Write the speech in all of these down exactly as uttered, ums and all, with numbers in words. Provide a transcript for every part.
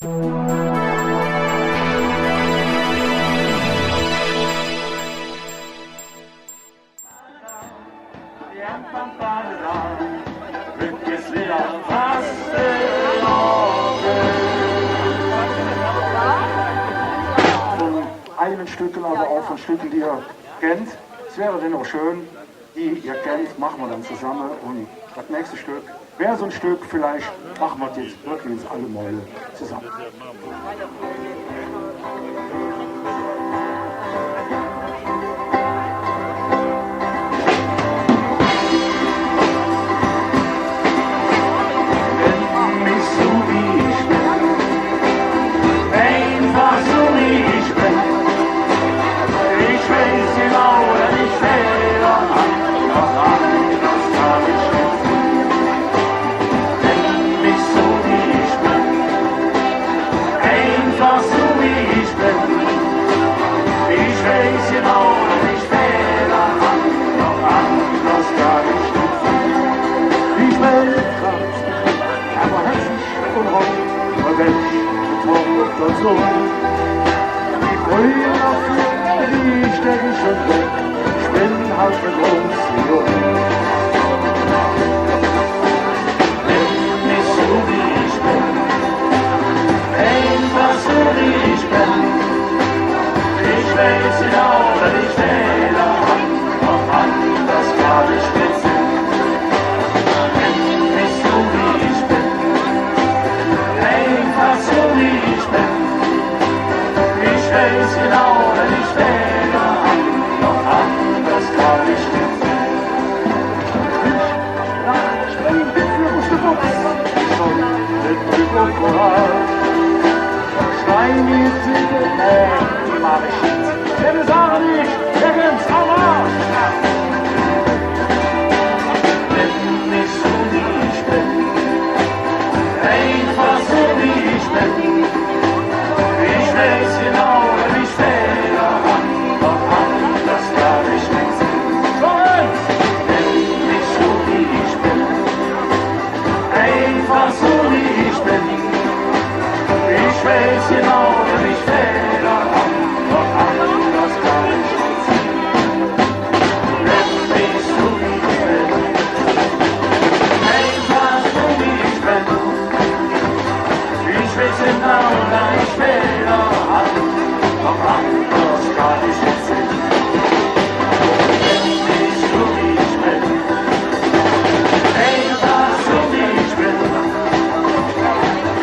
Vun eigene Stöcke, ävver och vun Stöcke, die ehr kennt. Et wör dann och schön, die ehr kennt, maache mer dann zesamme. Un dat nächste Stöck wör su e Stöck, villeich maache mer et jetz wirklich allemol zesamme. Einfach su wie ich ben. Ich weiß genau, dat ich Fähler han, doch anders kann ich nit sin. Nimm mich su wie ich ben. Einfach su wie ich ben. Ich weiß genau, dat ich Fähler han, doch anders kann ich nit sin. Ich ben krank, ävver hässig un roh, un weg vum Hoff der Sonn. Die gröne Flöte, die steck ich schon weg. Ich ben halt ene große Jung. Nimm mich su wie ich ben. Einfach su wie ich ben. Ich weiß genau, dat ich Fähler han, doch anders kann ich nit sin. Nimm mich su wie ich ben. Einfach su wie ich ben. Ich weiß genau, dat ich Fähler han, doch anders kann ich nit sin. Einfach su wie ich ben. Ich weiß genau, dat ich Fähler han, doch anders kann ich nit sin. Nimm mich su wie ich ben. Einfach su wie ich ben.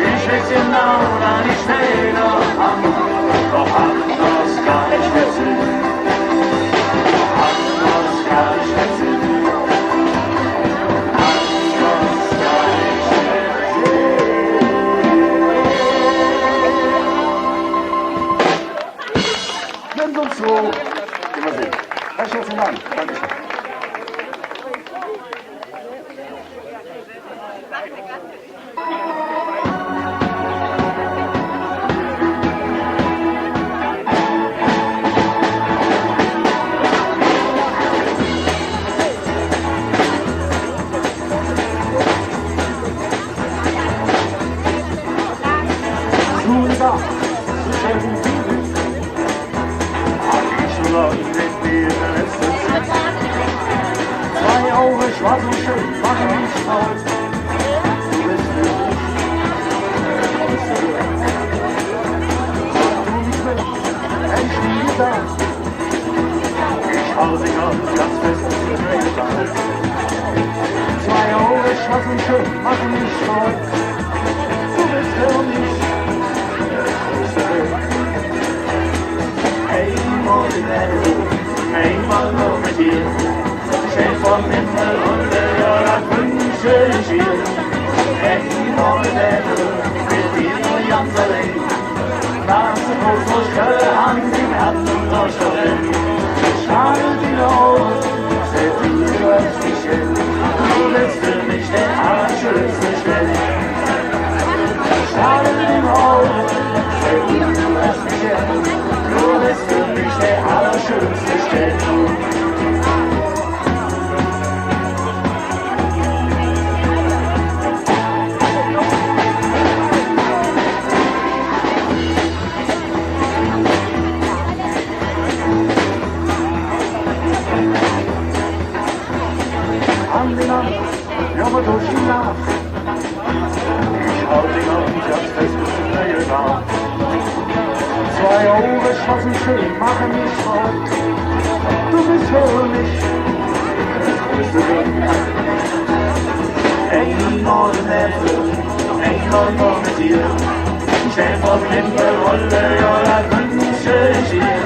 Ich weiß genau, dat ich Fähler han, doch anders kann ich nit sin. Nehmt uns su. Immer sehen. Recht herzlichen Dank. Dankeschön. Ja, aber durch die Nacht. Ich hau dich auf den Platz fest bis zum neuen Tag. Zwei Augen geschlossen, schön, machen mich verrückt. Du bist für mich das größte Glück. Einmal im Leben, einmal nur mit dir. Stern vom Himmel rolle, ja, dat wünsch ich dir.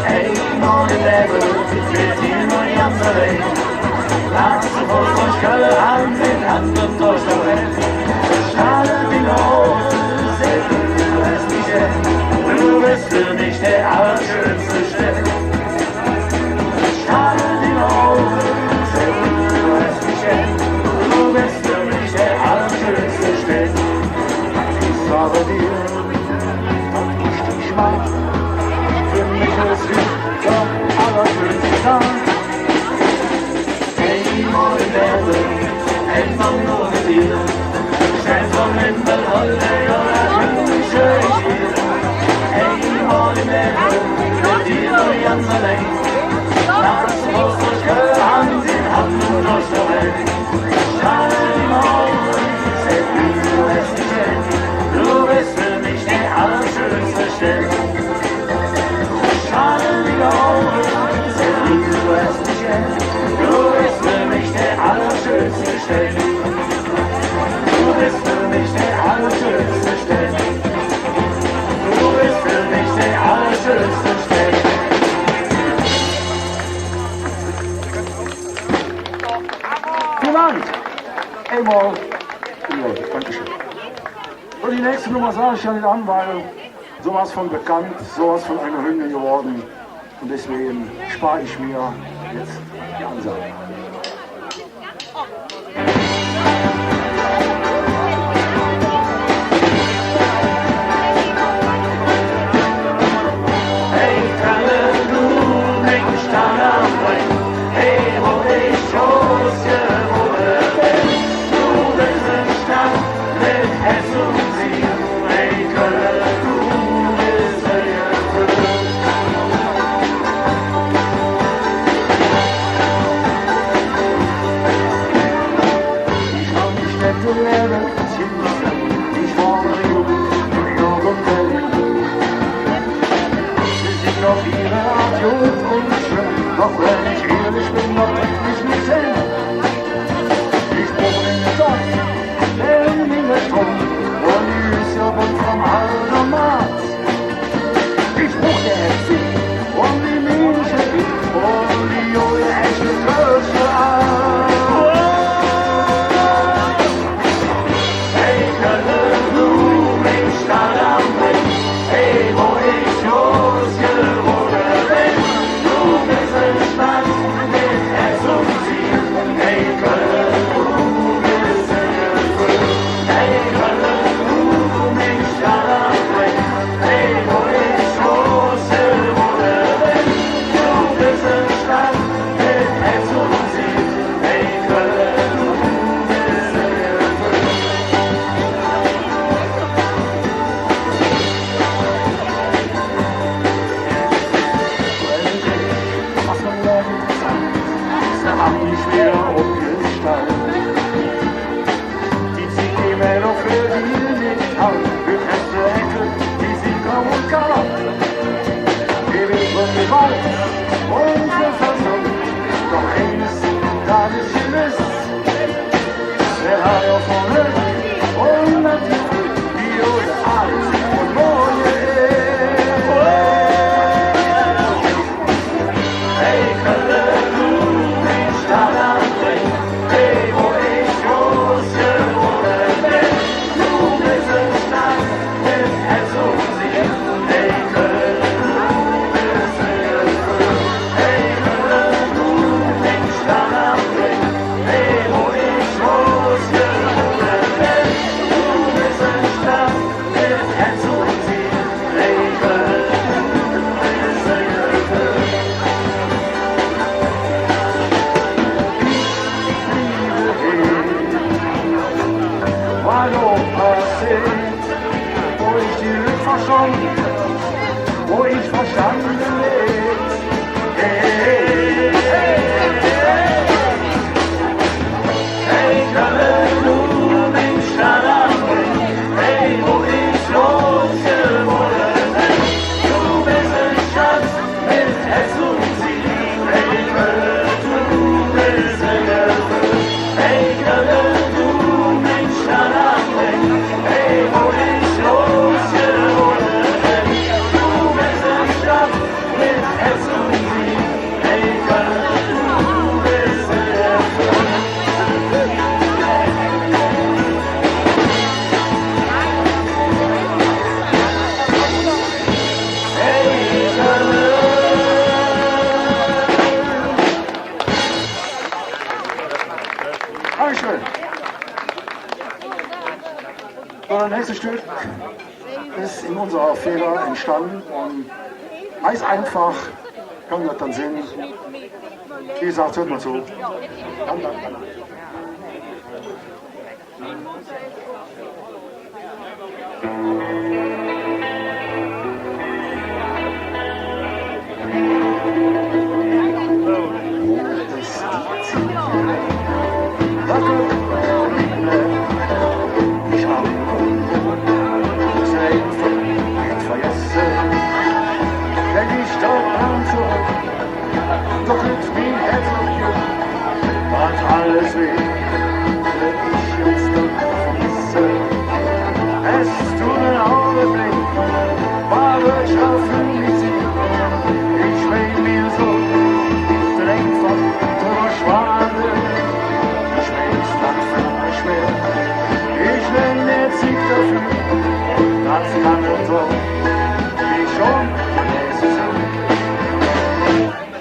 Einmal im Leben, mit dir nur ganz allein. Lass uns durch Köln an den Hand und durch die Welt. Strahle wie Rose, du hörst mich an. Du bist für mich der allerschönste Stern. Strahle wie Rose, du hörst mich an. Du bist für mich der allerschönste Stern. Ich sage dir, dat ich dich mag. Für mich ist es der allerschönste Tag. Einmal im Leben, einfach nur mit dir. Stern vom Himmel, alle Jahre wünsche ich dir. Einmal im Leben, mit dir nur ganz allein. Lass uns durch Köln an den Hand und durch die Welt. Strahle wie Rose, du hörst mich an. Du bist für mich der allerschönste Stern. Strahle wie Rose, du hörst mich an. Du bist für mich der allerschönste Stern. Du bist für mich der allerschönste Stern. Du bist für mich der allerschönste Stern. Vielen Dank. Einmal. Ja, danke schön. Und die nächste Nummer sage ich ja nicht an, weil sowas von bekannt, sowas von eine Hymne geworden. Und deswegen spare ich mir jetzt die Ansage. Doch wenn ich ehrlich bin, noch krieg ich mich hin. Ich bruch en Gott, der em Himmel strunz, un is jo wohl vum Alder matt. Ich bruch der Hexe, un die Minsche, un die gode echte Kirche an. Dankeschön. So, dat nächste Stöck es en unserer Feder entstande un heiß einfach, kann dat dann sin? Wie gesaht, hööt ens zo. Kann dat dann Doch et ming Hätz op jück, dat alles weh, dat ich jetz doch vergesse. Es dun en Augenblick, wor Wirtschaft för mich sin. Ich will mir su, dat einfach drüvver schwade. Ich weiß, dat fällt mir schwer. Ich nemm mir Zigg doför, dat kann et doch nit schön gewäse sin.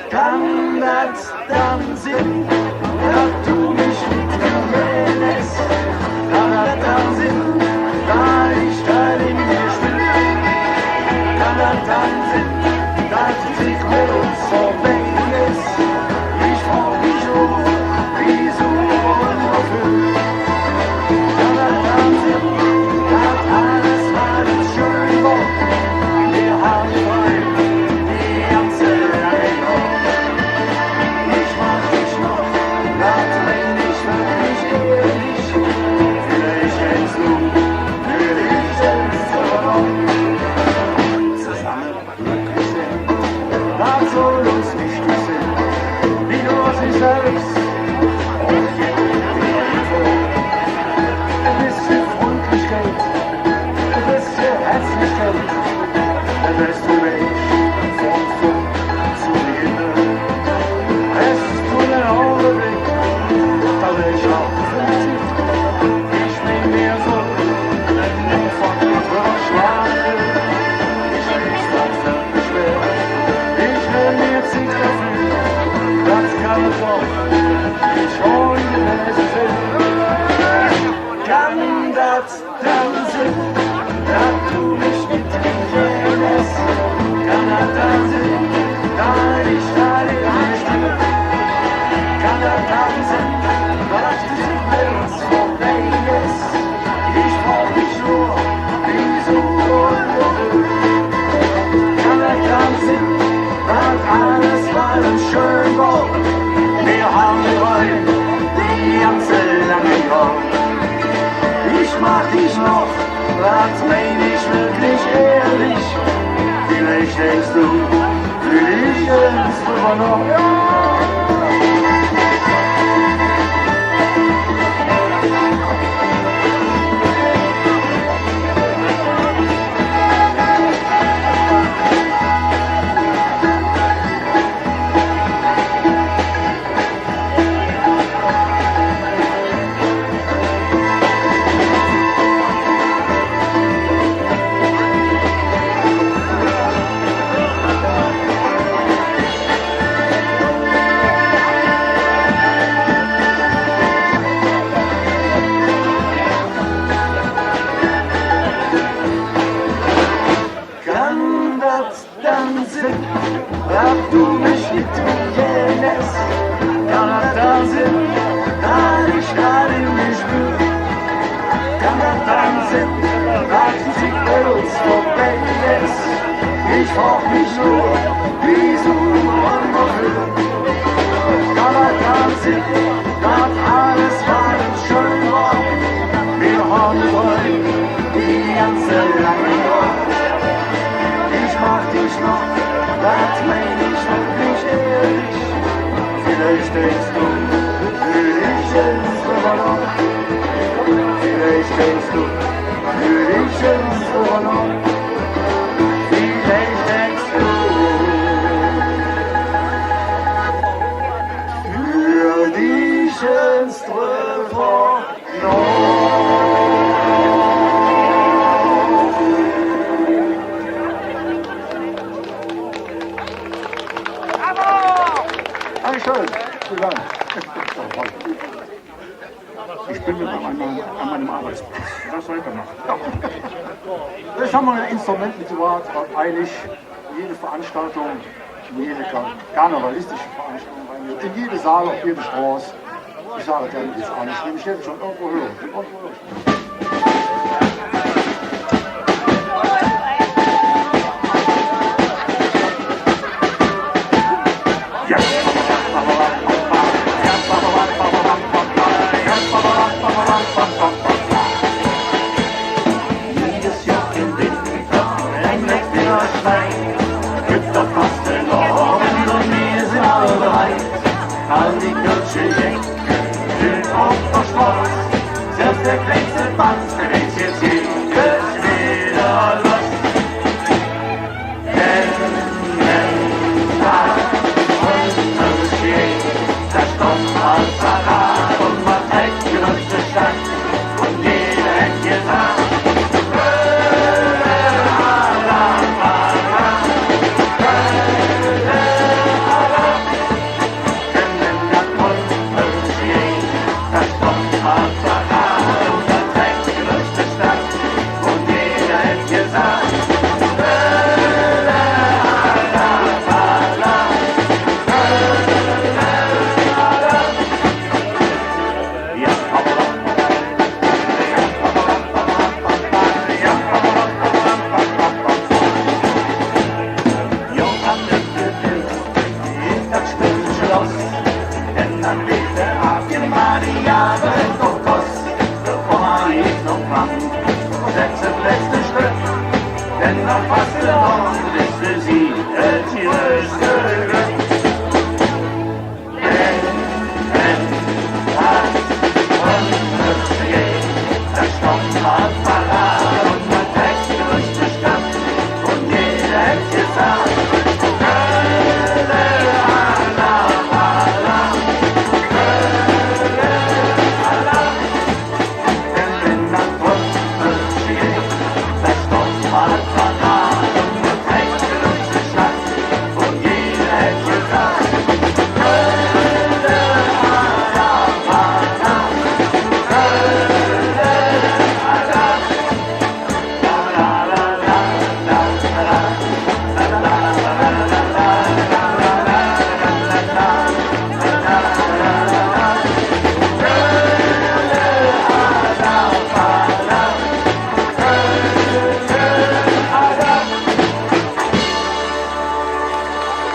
Kann dat dann sin, dat do mich nit gään häs? Kann dat dann sin, dat ich dat en mir spür? Kann dat dann sin, dat die Zigg met uns vörbei es? Ich frog mich nor, wiesu un woför? Kann dat dann sin, dat alles, wat ens schön wor, mir han die ganze Zeit. Ich mag dich noch, dat mein ich wirklich ehrlich. Vielleicht denkst du, will ich es aber noch. Zusammen glücklich sin, dat soll uns wichtig sin. Nit nor sich selvs, och jedem. E bessche Fründlichkeit, e bessche Hätzlichkeit, e bessche Mensch, vun Funk zu Himmel. Es dun en Augenblick, dat ich op dich Ich will mir su, dat einfach drüvver schwade. Ich weiß, dat fällt mir schwer. Ich nemm mir Zigg doför, dat kann et doch nit schön gewäse sin. Kann dat dann sin, dat do mich nit gään häs? Kann dat dann sin, dat ich dat nit versteh? Kann dat dann sin, dat die Welt vörbei es? Ich frog mich nor, wiesu un woför? Kann dat dann sin, dat alles, wat ens schön wor, mir han die Träum die ganze lange Johr? Ich mag dich noch, dat mein ich wirklich ehrlich. Vielleicht denkst du, will ich ens drüvver noch. Kann dat dann sin, dat do mich nit gään häs? Kann dat dann sin, dat ich dat en mir spür? Kann dat dann sin, dat die Zigg met uns vörbei es? Ich frog mich nor, wiesu un woför? Kann dat dann sin, dat alles, wat ens schön wor, mir han die Träum die ganze lange Johr? Ich mag dich noch, dat mein ich wirklich ehrlich. Vielleicht denkst du, will ich ens drüvver noch. Dankeschön. Vielen Dank. Ich bin wieder an meinem, an meinem Arbeitsplatz. Lass weitermachen. Ja. Ich habe mal ein Instrument mitgebracht, was eigentlich in jede Veranstaltung, in jede kar-, karnevalistische Veranstaltung reingeht, in jede Saal, auf jede Straße. Ich sage es ja nicht, ist auch nicht schlimm. Ich hätte schon irgendwo hören. Irgendwo hören. Jiedes Johr em Winter, wenn et widder schneit, gitt et Fastelovend un mir sin all bereit. All de kölsche Jecke sin op der Stroß, selvs der kleinste Panz, dä weiß jetz, jetz geiht et widder loss.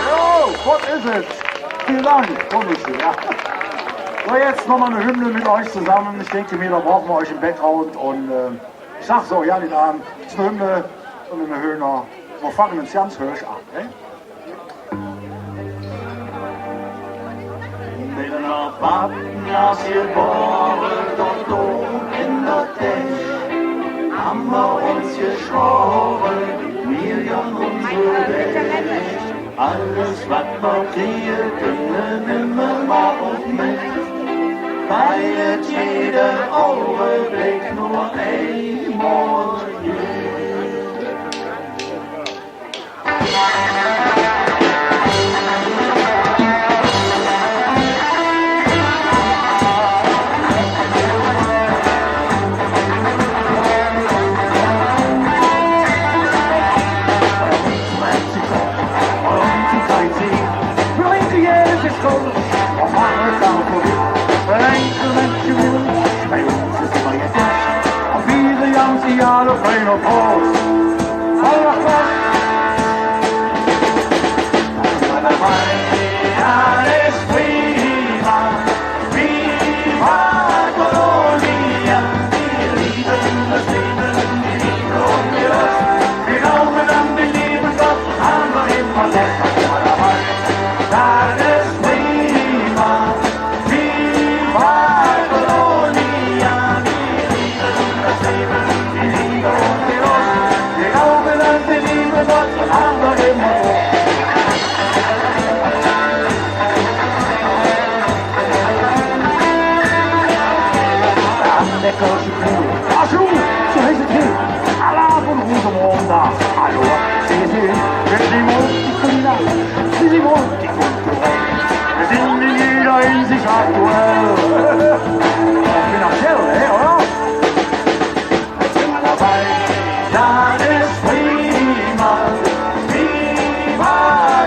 Jo, dat es et. Vielen Dank, wunderschön, ja. So, jetzt noch mal eine Hymne mit euch zusammen. Ich denke mir, da brauchen wir euch im Background und, äh, ich sag so, ja, die Damen, es ist eine Hymne und eine Höhner. Wir fangen uns ganz höher an, ne? Wenn der Papp es gebore, dort om en der Täsch, han mer uns geschwore, mir gonn unse Wäg. Alles, wat mer krige künne, nemme mer och met. Weil et jede Augebleck nor eimol gitt. Bäckersche Kuh. Ach su, su heiß et hee. Alaaf un Rosemontag. Hallo, Sie sin Multikulti. Sie sin multikulturell. Mer sin en jeder Hinsicht aktuell. Finanziell, ne, oder? Sin mer dobei. Dat es prima. Viva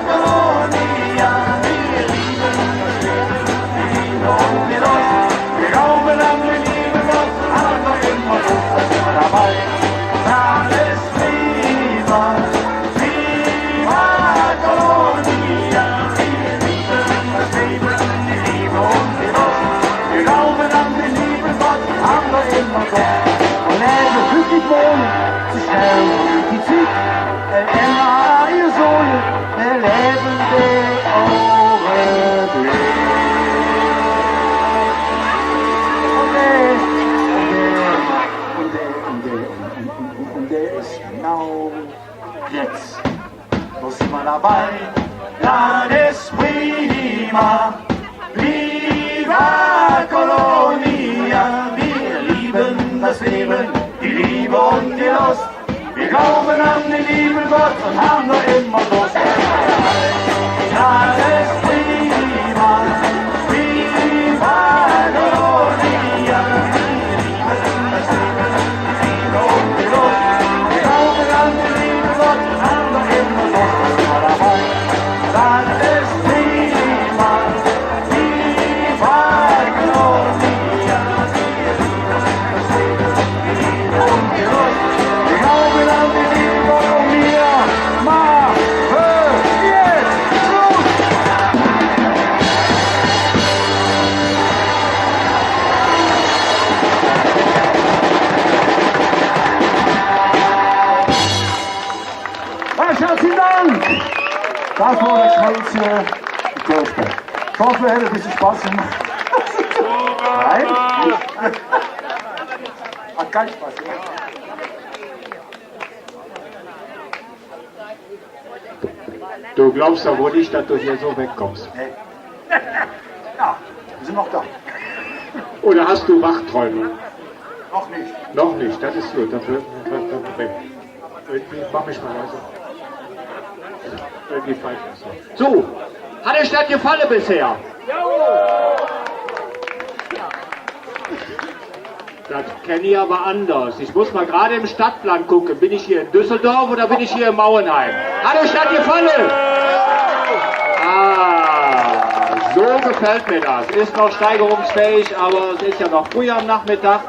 Colonia. Mer liebe dat Levve, mer liebe uns die Loss. Mer gläuve an der leeve Gott, han mer immer Loss. Sin mer dobei. Dat es prima. Viva Colonia. Mer liebe dat Levve, mer liebe uns die Loss. Mer gläuve an der leeve Gott, han mer immer Loss. Kollege, fühl dich wohl. Ze snell die Zigg, äh, ännere ehr Soje, mer levve de Augebleck. Un dä, un dä, un dä, un dä, un, un, un, un dä es genau jetz. Loss mer dobei, dat es prima. Viva Colonia, mer liebe dat Levve, die Liebe un die Loss. Mer gläuve an der leeve Gott un han immer Loss. Dat es prima. Viva Colonia. Recht herzlichen Dank! Dat wor dat Schnulze Kirchberg. Ich hoffe, et hät e bessche Spass gemaht. Nein? Hat kein Spaß gemacht. Du glaubst doch wohl nicht, dass du hier so wegkommst. Nee. Ja, wir sind noch da. Oder hast du Wachträume? Noch nicht. Noch nicht, das ist gut. Dann, dann, dann, dann, irgendwie mach ich mal leise. Irgendwie falsch. So, hat euch das gefallen bisher? Dat kenn ich aber anders. Ich muss mal gerade im Stadtplan gucken. Bin ich hier in Düsseldorf oder bin ich hier in Mauenheim? Hat euch das gefallen? Ah, so gefällt mir das. Ist noch steigerungsfähig, aber es ist ja noch früh am Nachmittag.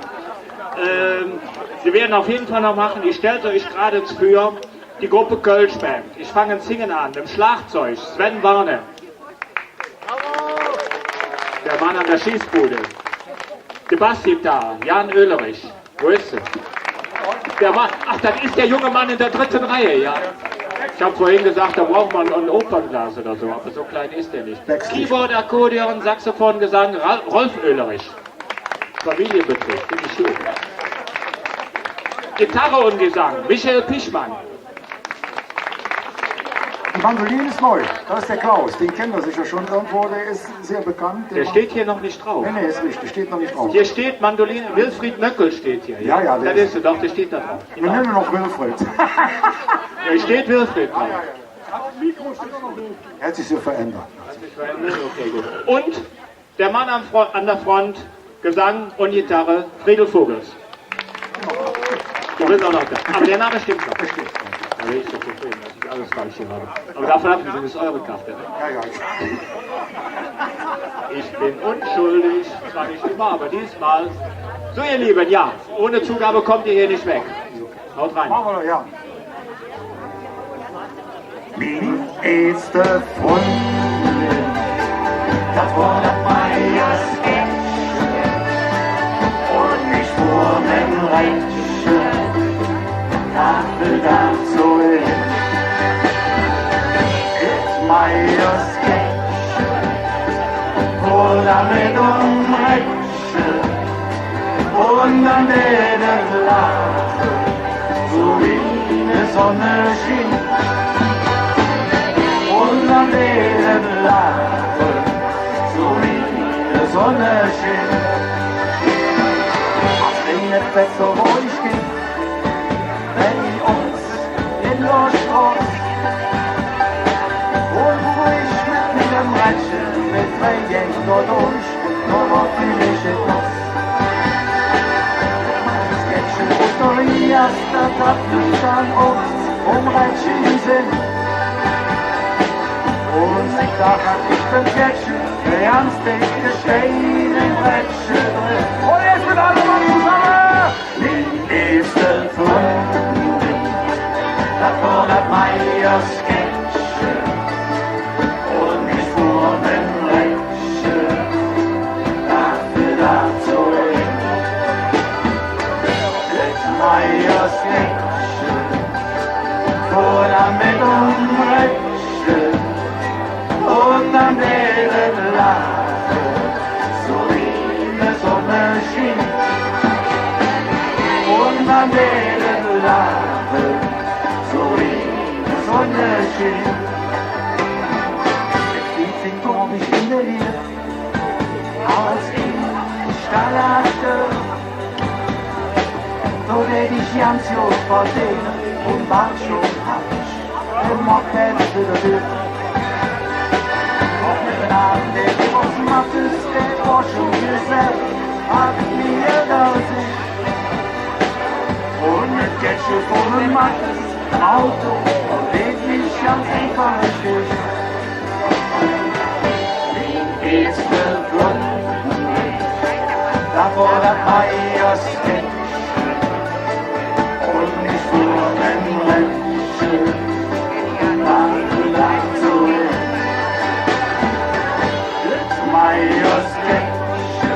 Ähm, wir werden auf jeden Fall noch machen. Ich stell's euch gerade vor. Die Gruppe Kölsch Band. Ich fange singen an. Dem Schlagzeug Sven Warne. Der Mann an der Schießbude. Die Bassgitarre, Jan Oelerich. Wo ist er? Der Mann, ach, das ist der junge Mann in der dritten Reihe, ja. Ich hab vorhin gesagt, da braucht man ein Opernglas oder so, aber so klein ist er nicht. Keyboard, Akkordeon, Saxophon, Gesang, Ra-, Rolf Oelerich. Familienbetrieb, finde ich schön. Gitarre und Gesang, Michael Pichmann. Die Mandoline ist neu. Das ist der Klaus. Den kennt ihr sicher schon irgendwo. Der ist sehr bekannt. Der steht hier noch nicht drauf. Nee, nee, ist richtig. Steht noch nicht drauf. Hier steht Mandoline. Wilfried Möckel steht hier. Ja, ja, der ist doch, der steht da drauf. Wir nennen ihn noch Wilfried. Da steht Wilfried drauf. Er hat sich so verändert. Hat sich verändert? Okay, gut. Und der Mann am Fro-, an der Front, Gesang und Gitarre, Friedel Vogels. Du bist auch noch da. Aber der Name stimmt noch. Da bin ich so zufrieden, dass ich alles falsch hier habe. Aber dafür habt ihr zumindest eure Karte, ne? Ja, ja. Ich bin unschuldig, zwar nicht immer, aber diesmal. So, ihr Lieben, ja, ohne Zugabe kommt ihr hier nicht weg. Haut rein. Machen wir doch, ja. Ming eetste Fründin, dat wor dat Meierskäppche, un ich fuhr mem Rädche Tafel do su hin. Et Meierskäppche fuhr do met om Rädche. Un dann dät et laache, su wie de Sonne sching. Un dann dät et laache, su wie de Sonne sching. Wet su ruhig gin, wenn i uns en der Stroß un ruhig met mingem Rädche met drei Gäng dodurch, no wat will ich et los? Meines Kettche Oterias, dat hät mich dann och vum Rädche gesinn. Un ich dach, ich ben Kettche, der ganz decke Stein em Rädche dren. Un jetz met alle Mann zesamme! Link es de Fründin, dat wor dat Meiers Kettche, un ich fuhr em Rädche, dat wor dat su hin. Dat Meiers Kettche fuhr dann met em Rädche, un dann dät et laache, su wie de Sonn schien. Un dann dät et laache, su wie de Sonn schien. Et fing, fing, glaub ich, en der Leev, als ich Stall hatte, do dät ich ganz god verdehne un bald schon hatt ich e Moped för de Lück. Op mingem Namm, dä Boss Mattes, dä wor schon gesett, hät mer do sich. Un met Kettche vun dem Mattes, Auto, dät ich ganz einfach durch. Link es de Fründin, dat wor dat Meiers Kettche, un ich fuhr em Rädche, dat wor dat su hin. Dat Meiers Kettche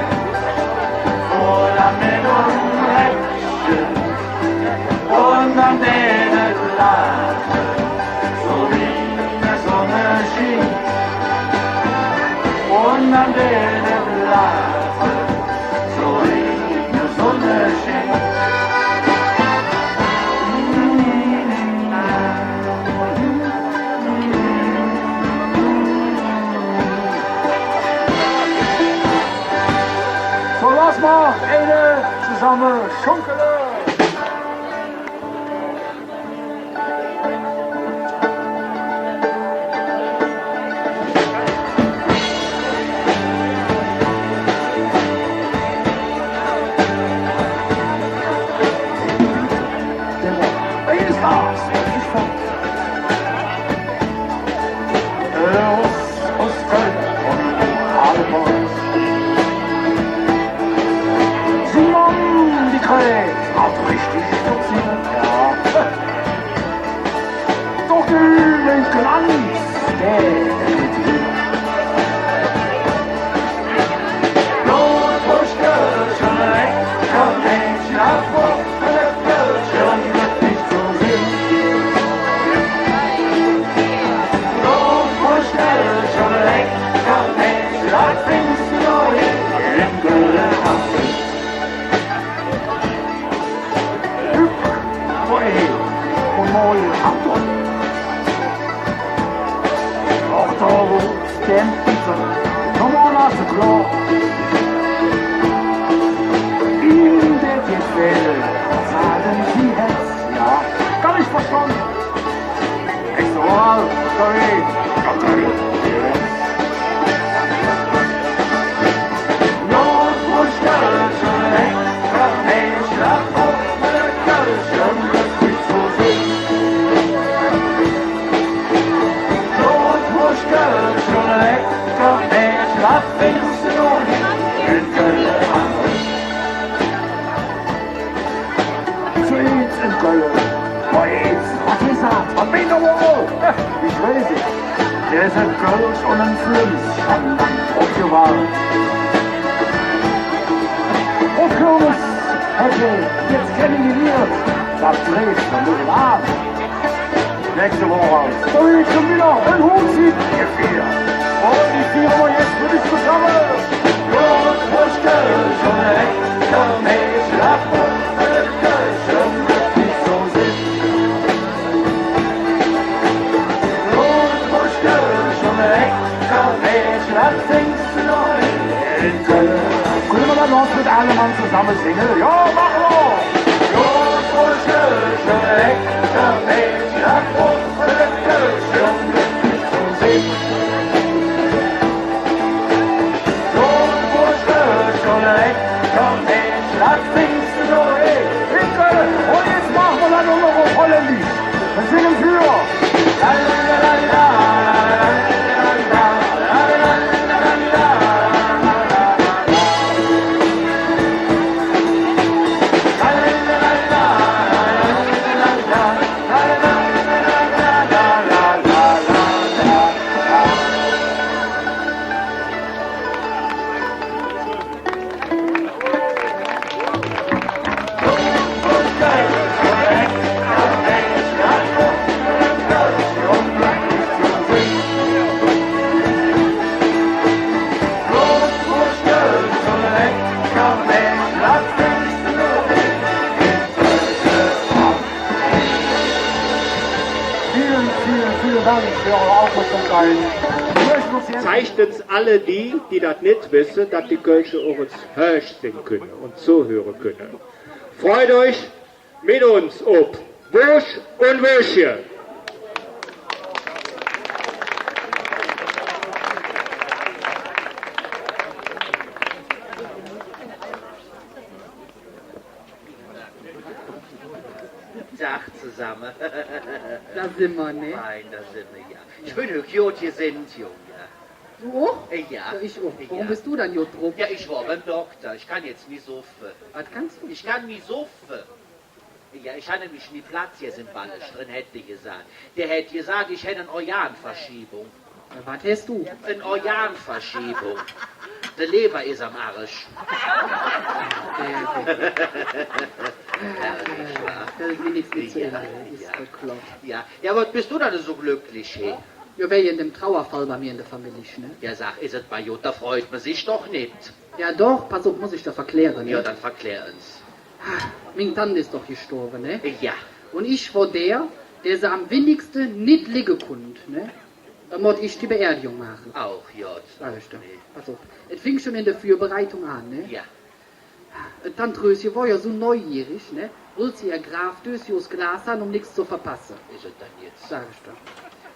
fuhr dann met em Rädche, un dann dät et laache, su wie de Sonn schien. Un dann dät et laache, su wie de Sonn schien. Su, loss mer ens zesamme schunkele. Simon, die Kräht, hät richtig spaziert, ja. Doch die Linke Lanz, der Hübsch, fein un moi angezoge. Och, do, wo stemmp die Sonn? Kumm ens, klor. Im Bett jetz well, wat sagen Sie jetzt? Ja, kann ich verstande. Zo eets en Kölle. Boah, eets, wat es dat? Wat meint ehr woll? Ich weiß et. Dä es en Kölsch un en Flönz, schon lang opgewaart. Op Kirmes hät hä jetz kennegeliert dat Dresdner Mädel. Nächste Woch raus. Do es schon widder en Huhzieht gefeet. Un die fiere mer jetz för dich zesamme. Künne mer dat noch met alle Mann zesamme singe? Jo, maache mer! Vielen, vielen, vielen Dank für eure Aufmerksamkeit. Wir möchten uns jetzt Zeigt uns alle die, die dat nit wesse, dat die Kölsche och ens hörch sin künne un zohöre künne. Freut euch mit uns op Woosch un Wöschje. Dag zesamme. Do sin mer, ne? Fein, do sin mer, jo. Ich ben och god gesinnt, Jung, jo. Do och? Äh, jo. Jo, ich och. Woröm bes do dann god drop? Jo, ich wor beim Dokter. Ich kann jetz nit suffe. Wat kanns do? Ich kann nit suffe. Jo, ich han nämlich mi Platz jetz em Balg dren, hät dä gesaht. Dä hät gesaht, ich hätt en Organverschiebung. Wat häs do? En Organverschiebung. De Lever es am Ärsch. Herrlich, wa? Fällt mir nix mih zo en, es beklopp. Jo, jo, wat bes do dann esu glöcklich, he? Jo, wäge dem Trauerfall bei mir en der Famillich, ne? Jo, sag, es et bei god, do freut mer sich doch nit. Jo, doch, pass op, muss ich der verkläre, ne? Jo, dann verklär ens. Ming Tant es doch gestorve, ne? Jo. Un ich wor dä, dä se am winnigste nit ligge kunnt, ne? Do moot ich die Beerdigung maache. Ach, jo. Sag ich der. Pass op. Et fing schon en der Vörbereitung aan, ne? Jo. Et Tant Rösche wor jo su neugierig, ne? Wollt se ehr Gravdösche us Glas han, öm nix ze verpasse. Es et dann jetz? Sag ich der.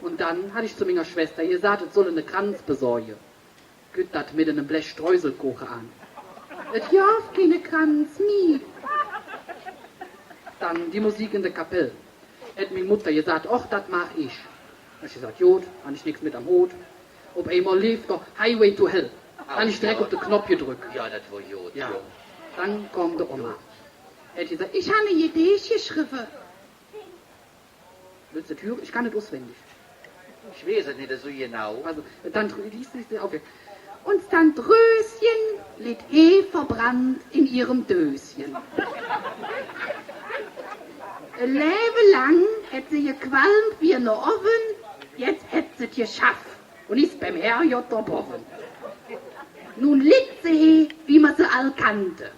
Un dann hatt ich zo minger Schwester gesaht, et soll ene Kranz besorge. Kütt dat met enem Blech Streuselkoche aan. Et gov keine Kranz mih. Dann die Musik en der Kapell. Hät ming Mutter gesaht, och, dat maach ich. Han ich gesaht, god, han ich nix met am Hot. Op eimol leef do Highway to Hell. Han ich direk op der Knopp gedröck. Jo, dat wor god. Jo. Dann kom der Oma. Hät gesaht, ich han e Gedeech geschrevve. Wellste et hüre? Ich kann et uswendig. Ich weiß et nit esu genau. Also, dann, lies, lies, okay. Uns Tant Röschen litt he verbrannt en ehrem Döschen. E Levve lang hät se gequalmt wie ene Ovve, jetz hät se et geschaff un es beim Herrgodd dobovve. Nu litt se he, wie mer se all kannte.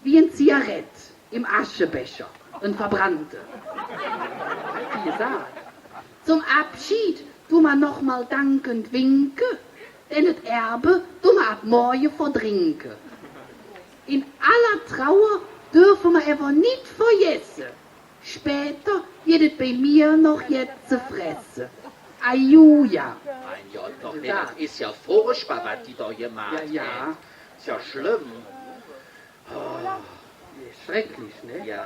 Wie en Zigarett em Aschebecher, en verbrannte. Wie gesaht, zom Abschied dun mer noch mol dankend winke, denn et Erbe dun mer ab morge verdrinke. En aller Trauer dörfe mer ävver nit vergesse, späder gitt et bei mir noch jet ze fresse. Ajuja. Mein Godd, doch nit, dat es jo furchbar, wat die do gemaht hät. Jo, jo. Es jo schlemm. Oh, schrecklich, ne? Jo.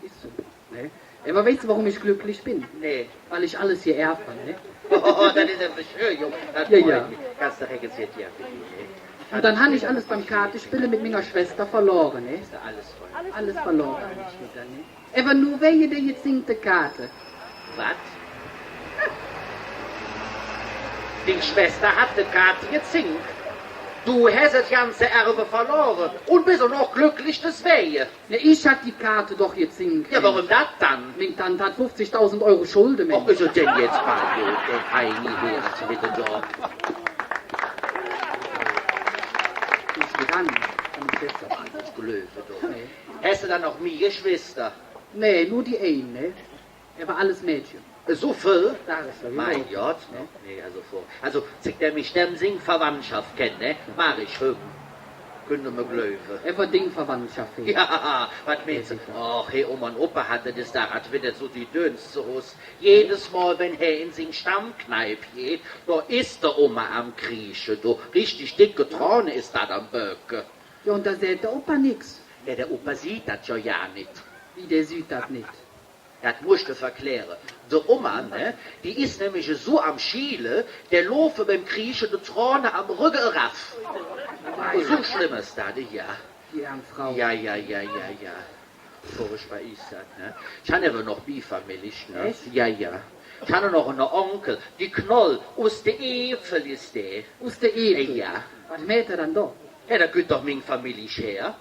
Es su, ne? Ävver weiß de, woröm ich glöcklich ben? Nä. Weil ich alles geerv han, ne? Oh, dat es ävver schön, Jung. Dat freut mich. Kanns de rezitiere, bitte, ne? Un dann han ich alles beim Kaatespille met minger Schwester verlore, ne? Es alles verlore. Alles verlore han ich widder, ne? Ävver nor wäge der gezingte Kaate. Wat? Ding Schwester hät de Kaate gezink. Do häs et ganze Erve verlore un bes och noch glöcklich deswäge. Ne, ich hatt die Kaate doch gezink. Jo, woröm dat dann? Ming Tant hät fuffzigdausend Euro Schulde, Minsch. Och, es et dann jetz bal god, ey, Heini, he, also bitte doch. Ich kann, kann ich jetzt. Ich gläuv doch. Ne. Häs de dann noch mih Geschwister? Nä, nor die ein, ne? Ävver alles Mädche. Su vill? Sag ich der, jo. Mein Godd, ne? Nä, also, also, zigg däm ich däm sing Verwandtschaff kenn, ne? Maach ich hügg. Künnt ehr mer gläuve. Ävver Ding Verwandtschaff, he. Jo, wat meins de? Ach, hä Oma un Opa hatte des Dag, als wenn dat su die Döns zo Hus. Jedes Mol, wenn hä en sing Stammkneip geiht, do es de Oma am Kriesche, do. Richtig decke Trone es dat am Böcke. Jo, un do säht der Opa nix? Jo, der Opa süht dat jo, jo nit. Wie, der süht dat nit? Dat muss ich der verkläre. De Oma, ne, die es nämlich esu am Schiele, der laufe beim Kriesche de Trone am Rögge erav. Su schlemm es dat, jo. Die ärm Frau. Jo, jo, jo, jo, jo. Furchbar es dat, ne? Ich han ävver noch Bifamillich, ne? Echt? Jo, jo. Ich han noch ene Onkel, die Knoll, us der Eifel es dä. Us der Eifel? Jo. Wat mäht dä dann do? Jo, do kütt doch ming Famillich her.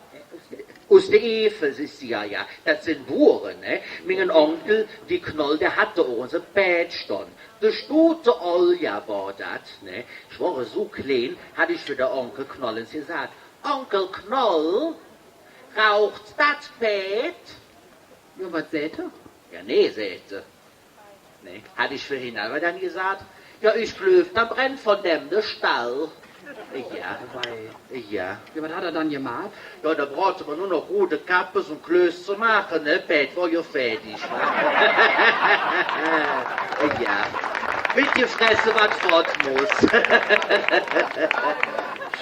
Us der Eifel es die, jo, jo. Dat sin Buure, ne? Minge Onkel, die Knoll, dä hatt och unse Pääd stonn. De Stute Olja wor dat, ne? Ich wor esu klein, hatt ich för der Onkel Knoll ens gesaht: „Onkel Knoll, raucht dat Pääd?“ Jo, wat säht hä? „Jo, nä“, säht hä. Ne? Hatt ich för hä ävver dann gesaht: „Jo, ich gläuv, do brennt vun däm der Stall.“ Jo. Wei. Jo. Jo, wat hät hä dann gemaht? Jo, do bruch mer nor noch gode Kappes un Klöß ze maache, ne? Pääd wor jo fäädig, wa? Jo. Mitgefresse, wat fott muss.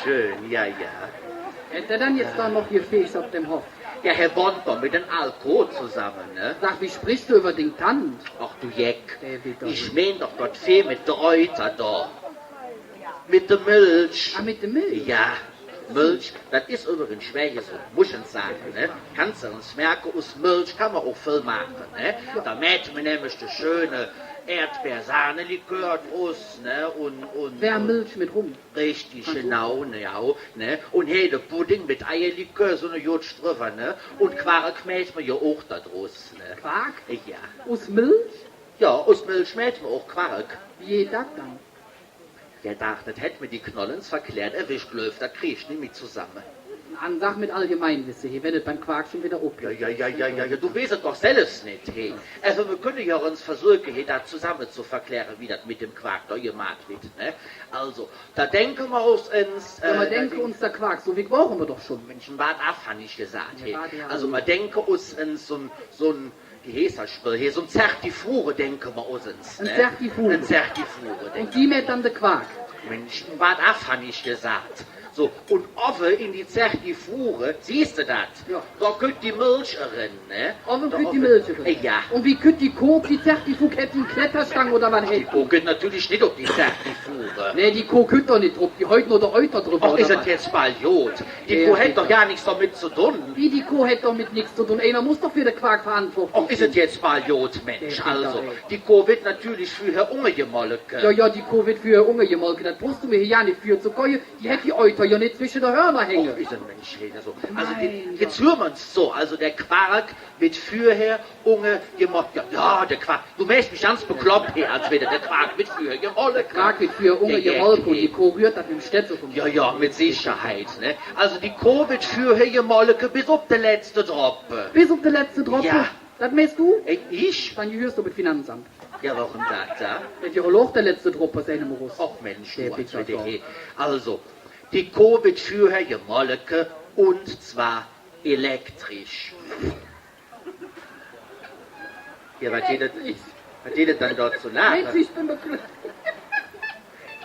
Schön, jo, jo. Hät hä dann jetz do noch gefeeg op dem Hoff? Jo, hä wonnt doch met dä Aal Koh zesamme, ne? Sag, wie sprichs do üvver ding Tant? Ach, do Jeck. Äh, wie doch. Ich mein doch dat Veeh met de Euter do. Met der Milch. Ah, met der Milch? Jo, Milch, dat es üvvrigens schwer gesund, muss ich sage, ne? Kanns de ens merke, us Milch kann mer och vill maache, ne? Jo. Do mäht mer nämlich de schöne Erdbeersahnelikör drus, ne? Un, un, un Wärmmilch met Rum. Richtig, genau, ne, jo, ne? Un hä, der Pudding met Eierlikör, su ne Jutsch drüvver, ne? Un Quark mäht mer jo och do drus, ne? Quark? Jo. Us Milch? Jo, us Milch mäht mer och Quark. Wie geiht dat dann? Jo, doch, dat hät mer die Knoll ens verklärt, ävver ich gläuv, dat krige ich nit mih zesamme. En Saach met Allgemeinwesse he, wann et beim Quark schon widder opgeiht. Jo, jo, jo, jo, jo, jo, do weiß et doch selvs nit, he. Alsu, mer künne jo ens versöke, he, dat zesamme ze verkläre, wie dat met dem Quark do gemaht weed, ne? Alsu, do denke mer us ens, äh, jo, mer denke uns der Quark, su wigg wore mer doch schon. Minsch, en Bad av, han ich gesaht, he. Alsu, mer denke us ens su en, su en, wie heiß dat Spill he, su en Zertifure denke mer us ens, ne? En Zertifure. En Zertifure denke mer. Un die mäht dann der Quark? Minsch, en Bad av, han ich gesaht. Su, un ovve en die Zertifure, sühs de dat? Jo. Do kütt die Milch eren, ne? Ovve kütt die Milch eren. Jo. Un wie kütt die Koh op die Zertifure? Hät die en Kletterstang oder wat hät die? Die Koh kütt natörlich nit op die Zertifure. Nä, die Koh kütt doch nit drop. Die häut nor der Euter drüvver, oder wat? Och, es et jetz bal god? Die Koh hät doch gar nix domet ze dun. Wie, die Koh hät domet nix ze dun? Einer muss doch för der Quark verantwortlich sin. Och, es et jetz bal god, Minsch. Alsu, die Koh weed natörlich vürher ungegemolke. Jo, jo, die Koh weed vürher ungegemolke. Dat bruchs do mer hee jo nit vürzekomme. Die hät die Euter jo nit zwesche de Hörner hänge. Och, es et, Minsch, he, alsu, alsu, die, jetz hür mer ens zo. Alsu, der Quark weed vürher ungegemolke. Jo, jo, der Quark. Do mähs mich ganz beklopp he, als wenn der Quark weed vürher gemolke. Der Quark weed vürher ungegemolke un die Koh röhrt dat met dem Stetsel vum. Jo, jo, met Secherheit, ne? Alsu, die Koh weed vürher gemolke, bes op de letzte Droppe. Bes op de letzte Droppe? Jo. Dat mähs do? Äh, ich? Dann gehöörs do op et Finanzamt. Jo, woröm dat do? Dat es jo och der letzte Droppe us einem Russ. Och Minsch, do, als wenn der he. Alsu, die Koh weed vürher gemolke, un zwar elektrisch. Jo, wat geiht et, wat geiht et dann do zo laache? Minsch, ich ben bekloppt.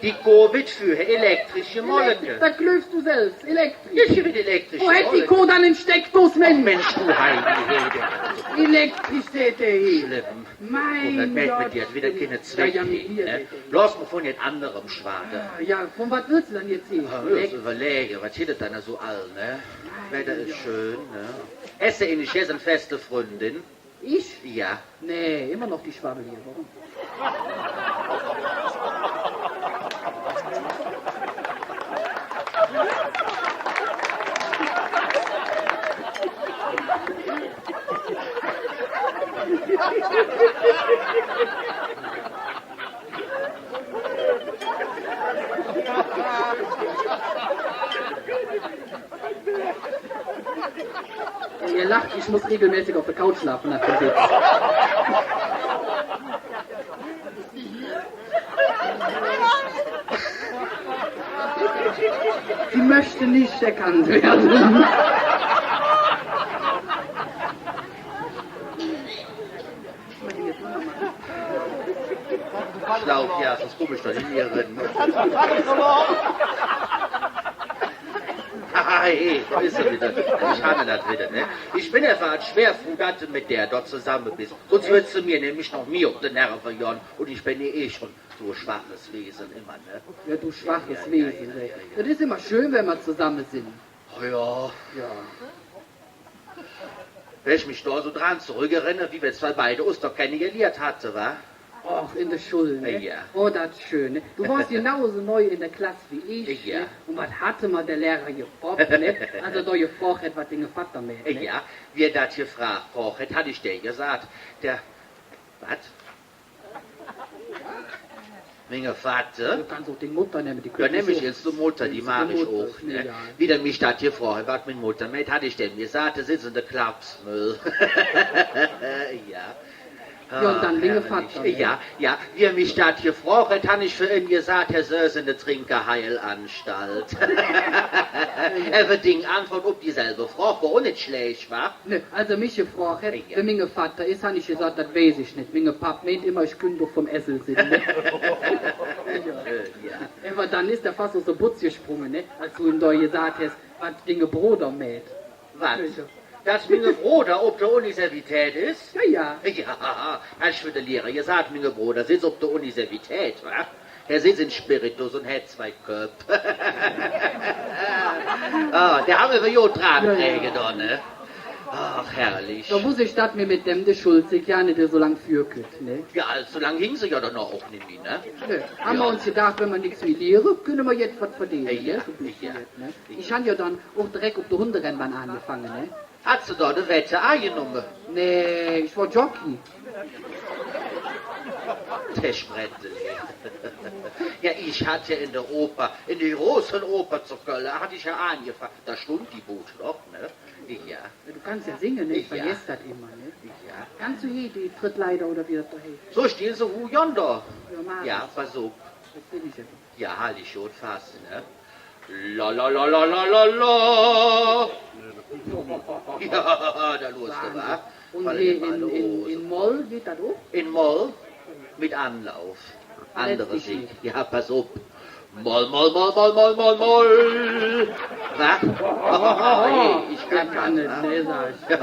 Die Koh weed vürher elektrisch gemolke. Elektrisch, dat gläuvs do selvs, elektrisch. Jo, die weed elektrisch gemolke. Wo hät die Koh dann en Steckdos, Minsch? Ach Minsch, do heilige Heyde. Elektrisch, säht hä he. Schlemm. Mein Godd. Kumm, dat mäht mer die widder keine Zweck, ne? Jo, jo, met mir, bitte. Loss mer vun jet anderem schwade. Ah, jo, vun wat wells do dann jetz he? Ah, jo, üvverläge, wat geiht et dann su all, ne? Mein Godd. Wedder es schön, ne? Häs de eigentlich jetz en feste Fründin? Ich? Jo. Nä, immer noch die Schwabbel he. Woröm? Ehr laache, ich muss regelmäßig op der Couch schlafe, noh dem Witz. Möchte nicht erkannt werden. Schlau, ja, sonst kumme ich doch nit hee eren. Ah, hey, do es hä widder. Ich han dat widder, ne? Ich ben einfach schwer fruh, dat de met der do zesamme bes. Sonst wööds de mir nämlich noch mih op de Nerve gonn. Un ich ben jo eh schon su e schwaches Wese immer, ne? Jo, do schwaches Wese, ne? Dat es immer schön, wann mer zesamme sin. Oh jo. Jo. Wann ich mich do su dran zoröckerenne, wie mer zwei beide us do kennegeliert hatte, wa? Och, en der Schull, ne? Jo. Oh, dat schön, ne? Do wors jo genau su neu en der Klass wie ich, jo, ne? Un wat hatte mer der Lehrer gefrog, ne? Als hä do gefrog hät, wat dinge Vatter mäht, ne? Jo, wie hä dat gefrog hät, hatt ich däm gesaht, der, wat? Minge Vatter? Do kanns och ding Mutter nemme, die kütt nit su. Jo, nemm ich jetz de Mutter, die mag ich och, ne? Wie dä mich dat gefrog hät, wat ming Mutter mäht, hatt ich däm gesaht, do sitz en der Klapsmüll. Jo. Jo, un dann minge Vatter, ne? Jo, jo, wie hä mich dat gefrog hät, han ich för in gesaht, hä söß en der Trinkerheilanstalt. Ävver ding Antwood op dieselve Frog wor och nit schlääch, wa? Nä, als hä mich gefrog hät, jo, wä minge Vatter es, han ich gesaht, dat weiß ich nit. Minge Papp meint immer, ich künnt och vum Essel singe, ne? Jo. Ävver dann es dä fass us der Botz gesprunge, ne? Als do im do gesaht häs, wat dinge Broder mäht. Wat? Jo. Dat minge Broder op der Universität es? Jo, jo. Jo, han ich för der Lehrer gesaht, minge Broder sitz op der Universität, wa? Hä sitz en Spiritus un hät zwei Köpp. Ah, dä han mer ävver god dran kräge do, ne? Ach, herrlich. Do woss ich, dat mer met däm de Schullzigg jo nit esu lang vürkütt, ne? Jo, allzu lang hing se jo dann och nit mih, ne? Nä. Han mer uns gedaach, wann mer nix mih liere, künne mer jetz wat verdeene, ne? Jo, su e bessche jet, ne? Ich han jo dann och direk op der Hunderennbahn aangefange, ne? Häs do do de Wette aangenomme? Nä, ich wor Jockey. Dä Sprendel. Jo, ich hatt jo en der Oper, en der große Oper zo Kölle, hatt ich jo aangefange. Do stundt die Bud noch, ne? Jo. Do kanns jo singe, ne? Ich vergess dat immer, ne? Jo. Kanns do hee die Trittleiter oder wie dat do heiß? Su, steiht se huh, jo, do. Jo, pass op. Dat will ich ävver. Jo, halt dich god fass, ne? La, la, la. Jo, do loss de, wa? Wahnsinn. Un hee en, en, en Moll geiht dat och? En Moll? Met Aanlauf. Andere Sick. Jo, pass op. Moll, Moll, Moll. Wa? Hey, ich kann dat, ne? Jo.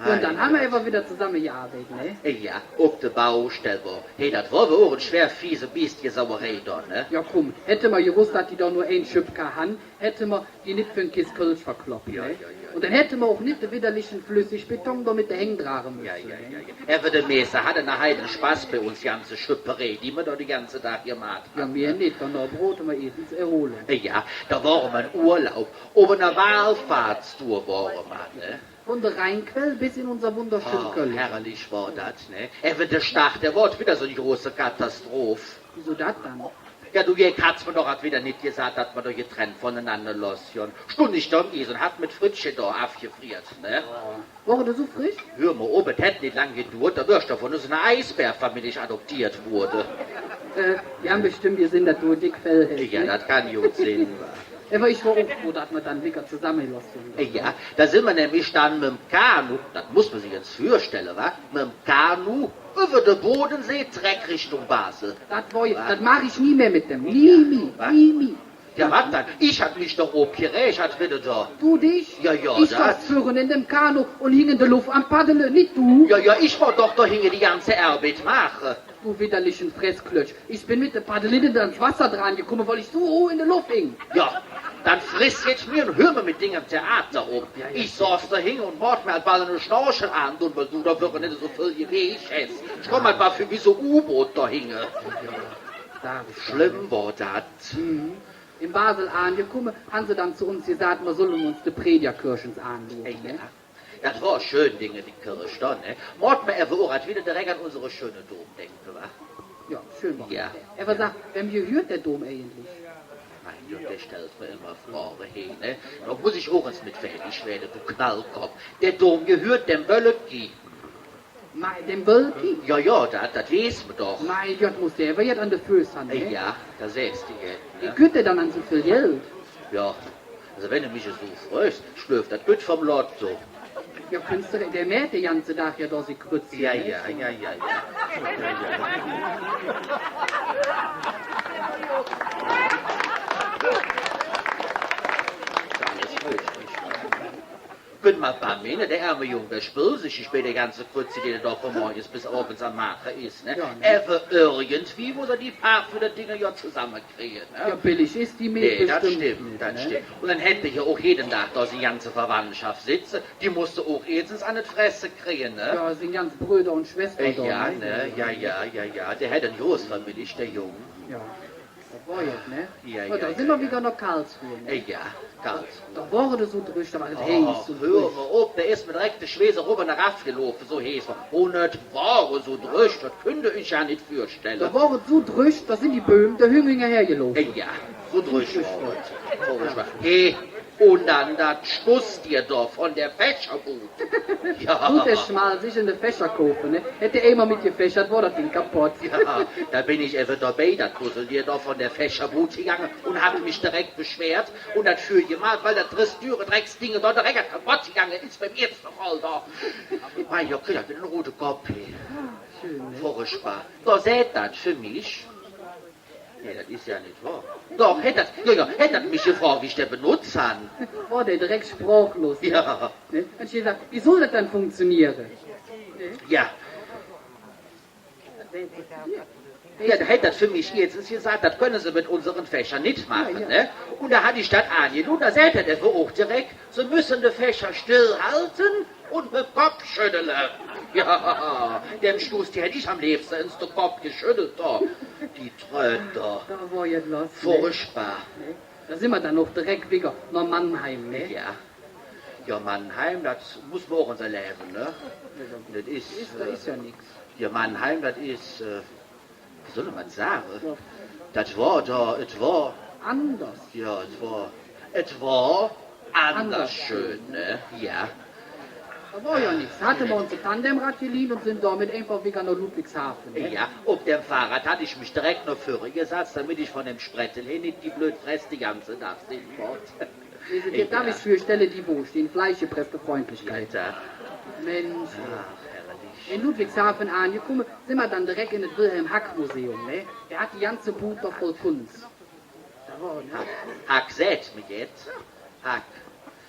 Jo, un dann han mer ävver widder zesamme gearbeidt, ne? Jo, op der Baustell wor. Hey, dat wor ävver och en schwer fiese Biest, die Sauerei do, ne? Jo, kumm, hätte mer gewoss, dat die do nor ein Schöppke han, hätte mer die nit för en Kess Kölsch verklopp, ne? Jo, jo, jo. Un dann hätte mer och nit dä widderliche Flüssigbeton do met de Häng drage müsse, ne? Jo, jo, jo. Ävver de Meister hatt ene Heidenspass bei uns ganze Schöpperei, die mer do de ganze Dag gemaht han, ne? Jo, mir nit, dann bröchte mer eets erhole. Jo, do wore mer en Urlaub. Op ener Wallfahrtstour wore mer, ne? Vun der Rheinquell bes en unser wunderschön Kölle. Herrlich wor dat, ne? Ävver der Start, dä wor widder su en große Katastroph. Wiesu dat dann? Jo, do, jetz häs de mer doch ald widder nit gesaht, dat mer do getrennt vunenanner lossgonn. Stundt ich do am Ies un han met Fritzche do avgefriert, ne? Jo. Wor dä su frisch? Hür mer op, et hät nit lang geduurt, do wör ich do vun unser Eisbärfamilich adoptiert woode. Äh, die han bestemmp gesinn, dat do e dick Fell häs, ne? Jo, dat kann god sin. Ävver ich wor och fruh, dat mer dann widder zesamme lossgonn. Jo, do sin mer nämlich dann met dem Kanu, dat muss mer sich jetz vürstelle, wa? Met dem Kanu üvver der Bodensee zeröck Richtung Basel. Dat wor, dat maach ich nie mih met däm. Nie mih, nie mih. Jo, wat dann? Ich han mich doch opgeräg, wat widder do. Do dich? Jo, jo, ich soß vürre en däm Kanu un hing en der Luff am Paddele, nit do. Jo, jo, ich wollt doch do hinge die ganze Arbeid maache. Do widderliche Fressklötz. Ich ben met der Paddel nit ans Wasser drangekumme, weil ich su huh en der Luff hing. Jo, dann fress jetz mir un hür mer met dingem Theater op. Jo, jo. Ich soß do hinge un moot mer ald bal ene Schnorchel aandun, weil do do wirklich nit su vill Geweeg häs. Ich kumm mer ald bal vür wie su e U-Boot do hinge. Jo, dat es schlemm wor dat. Mhm. En Basel aangekumme, han se dann zo uns gesaht, mer solle uns de Prädjerkirch ens aanluure, ne? Jo. Dat wor schön, Dinge, die Kirch do, ne? Moot mer ävver och ald widder direk an unsere schöne Dom denke, wa? Jo, schön wor. Jo. Ävver sag, wäm gehürt der Dom eigentlich? Mei Godd, dä stellt mer immer Froge, he, ne? Do muss ich och ens met fäädig wääde, do Knallkopp. Der Dom gehürt däm Wölki. Mei, däm Wölki? Jo, jo, dat, dat weiß mer doch. Mei Godd, muss dä ävver jet an de Föß han, ne? Jo, do sühs de jet, ne? Wie kütt dä dann an su vill Geld? Jo, alsu, wann do mich esu frögs, ich gläuv, dat kütt vum Lotto. Jo, künns de, dä mäht der ganze Dag jo do si krütze, ne? Jo, jo, jo, jo, jo. Alles gut, nit wohr? Künnt mer bal meine, dä ärme Jung, dä spöl sich bei dä ganze Krütze, die dä do vun morgens bes ovends am Maache es, ne? Jo, ne? Ävver irgendwie muss hä die paar vun de Dinger jo zesammekrige, ne? Jo, billig es die Mild bestemmp nit, ne? Nä, dat stemmp, dat stemmp. Un dann hät hä jo och jeden Dag do sing ganze Verwandtschaff setze, die muss hä och eets an et Fresse krige, ne? Jo, sing ganz Bröder un Schwester do, ne? Jo, ne? Jo, jo, jo, jo. Dä hät en Großfamilie, dä Jung. Jo. Dat wor jet, ne? Jo, jo, do sin mer widder noh Karlsruhe, ne? Jo, Karlsruhe. Do wor et esu drög, do wor et heiß un drög. Hür mer op, do es mer direk der Schweeß erop un erav gelaufe, su heiß. Un et wor esu drög, dat künnt ehr üch jo nit vürstelle. Do wor et esu drög, do sin die Bäum der Hüng hingerher gelaufe. Jo, su drög wor et. Furchbar. Hey, un dann dat Stusstier do vun der Fächerbud. Jo. Dät dä schmal sich ene Fächer kaufe, ne? Hät dä eimol met gefächert, wor dat Ding kapodd. Jo, do ben ich evve dobei, dat Puzzledier do vun der Fächerbud gegange un han mich direk beschwert un dat vürgemalt, weil dat Dressdüre-Drecksding do direk kapodd gegange es beim eetste Mol do. Mei, jo, kritt dat widder ene rude Kopp, he. Schön, ne? Furchbar. Do säht dat för mich, nä, dat es jo nit wohr. Doch, hät dat, jo, jo, hät dat mich gefrog, wie ich dä benotz han. Wor dä direk sprochlos, ne? Jo. Ne? Un ich han gesaht, wie soll dat dann funktioniere? Ne? Jo. Jo, do hät dat för mich eets gesaht, dat künne Se met unsere Fächer nit maache, jo, jo, ne? Un do han ich dat aangedoon, do säht hä evve och direk, Se müsse de Fächer stillhalte un de Kopp schöddele. Jo, däm Stusstier hätt ich am leevste ens de Kopp geschöddelt, do. Die Tröter. Do wor jet loss, ne? Furchbar. Ne? Do sin mer dann och direk widder noh Mannheim, ne? Jo. Jo, Mannheim, dat muss mer och ens erläve, ne? Dat es, es, do, äh, es jo nix. Jo, Mannheim, dat es, äh, wie soll mer dat sage? Jo. Dat wor do, et wor anders. Jo, et wor, et wor anders schön, ne? Jo. Do wor jo nix. Hatte mer uns e Tandemrad geliehn un sin domet einfach widder noh Ludwigshafe, ne? Jo, op däm Fahrrad hatt ich mich direk noh vürre gesatz, domet ich vun däm Sprettel he nit die blöd Fress de ganze Dag sinn moot. Dä, dä, jo, darf ich vürstelle, die Woosch, die en Fleisch gepresste Freundlichkeit. Jo, jo. Minsch. Ach, herrlich. En Ludwigshafe aangekumme, sin mer dann direk en et Wilhelm-Hack-Museum, ne? Dä hät die ganze Bud do voll Kuns. Do wor, ne? Hack, säht mer jet. Hack.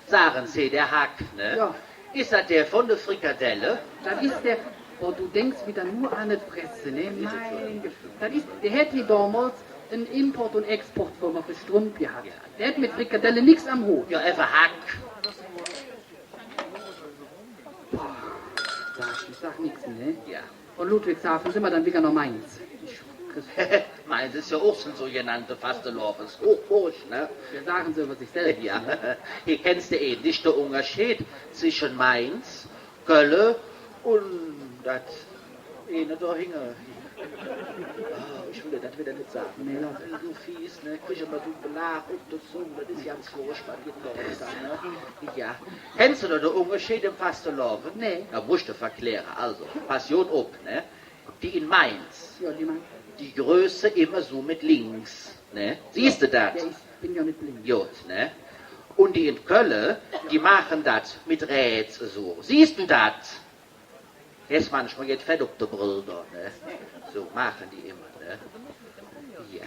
Sage Se, dä Hack, ne? Jo. Es dat dä vun de Frikadelle? Dat es dä, boah, do denks widder nor an et Fresse, ne? Mein Gott. Dat es, dä hät he domols en Import- un Exportfirma för Strümp gehatt. Jo. Dä hät met Frikadelle nix am Hot. Jo, evve Hack. Boah, sag, ich sag nix, ne? Jo. Vun Ludwigshafe sin mer dann widder noh Mainz. Mainz es jo och su en sugenannte Fastelovendshochburg, ne? Jo, sage Se üvver sich selvs, ne? Jo. He, kenns de eigentlich der Ungerscheed zwesche Mainz, Kölle un dat Eine do hinge. Ah, ich well dat widder nit sage. Nä, loss. Dat es su fies, ne? Krigge mer su Belag op de Zung, dat es ganz furchbar, dat geiht noch nit aan, ne? Jo. Kenns do der Ungerscheed em Fastelovend? Nä. Do muss ich der verkläre. Alsu, pass god op, ne? Die en Mainz, jo, die Mainz, die größe immer su met links, ne? Siehs do dat? Jo, ich ben jo nit blind. God, ne? Un die en Kölle, die maache dat met rähts su. Siehs do dat? Häs manchmol jet Fett op der Bröll do, ne? Su maache die immer, ne? Jo.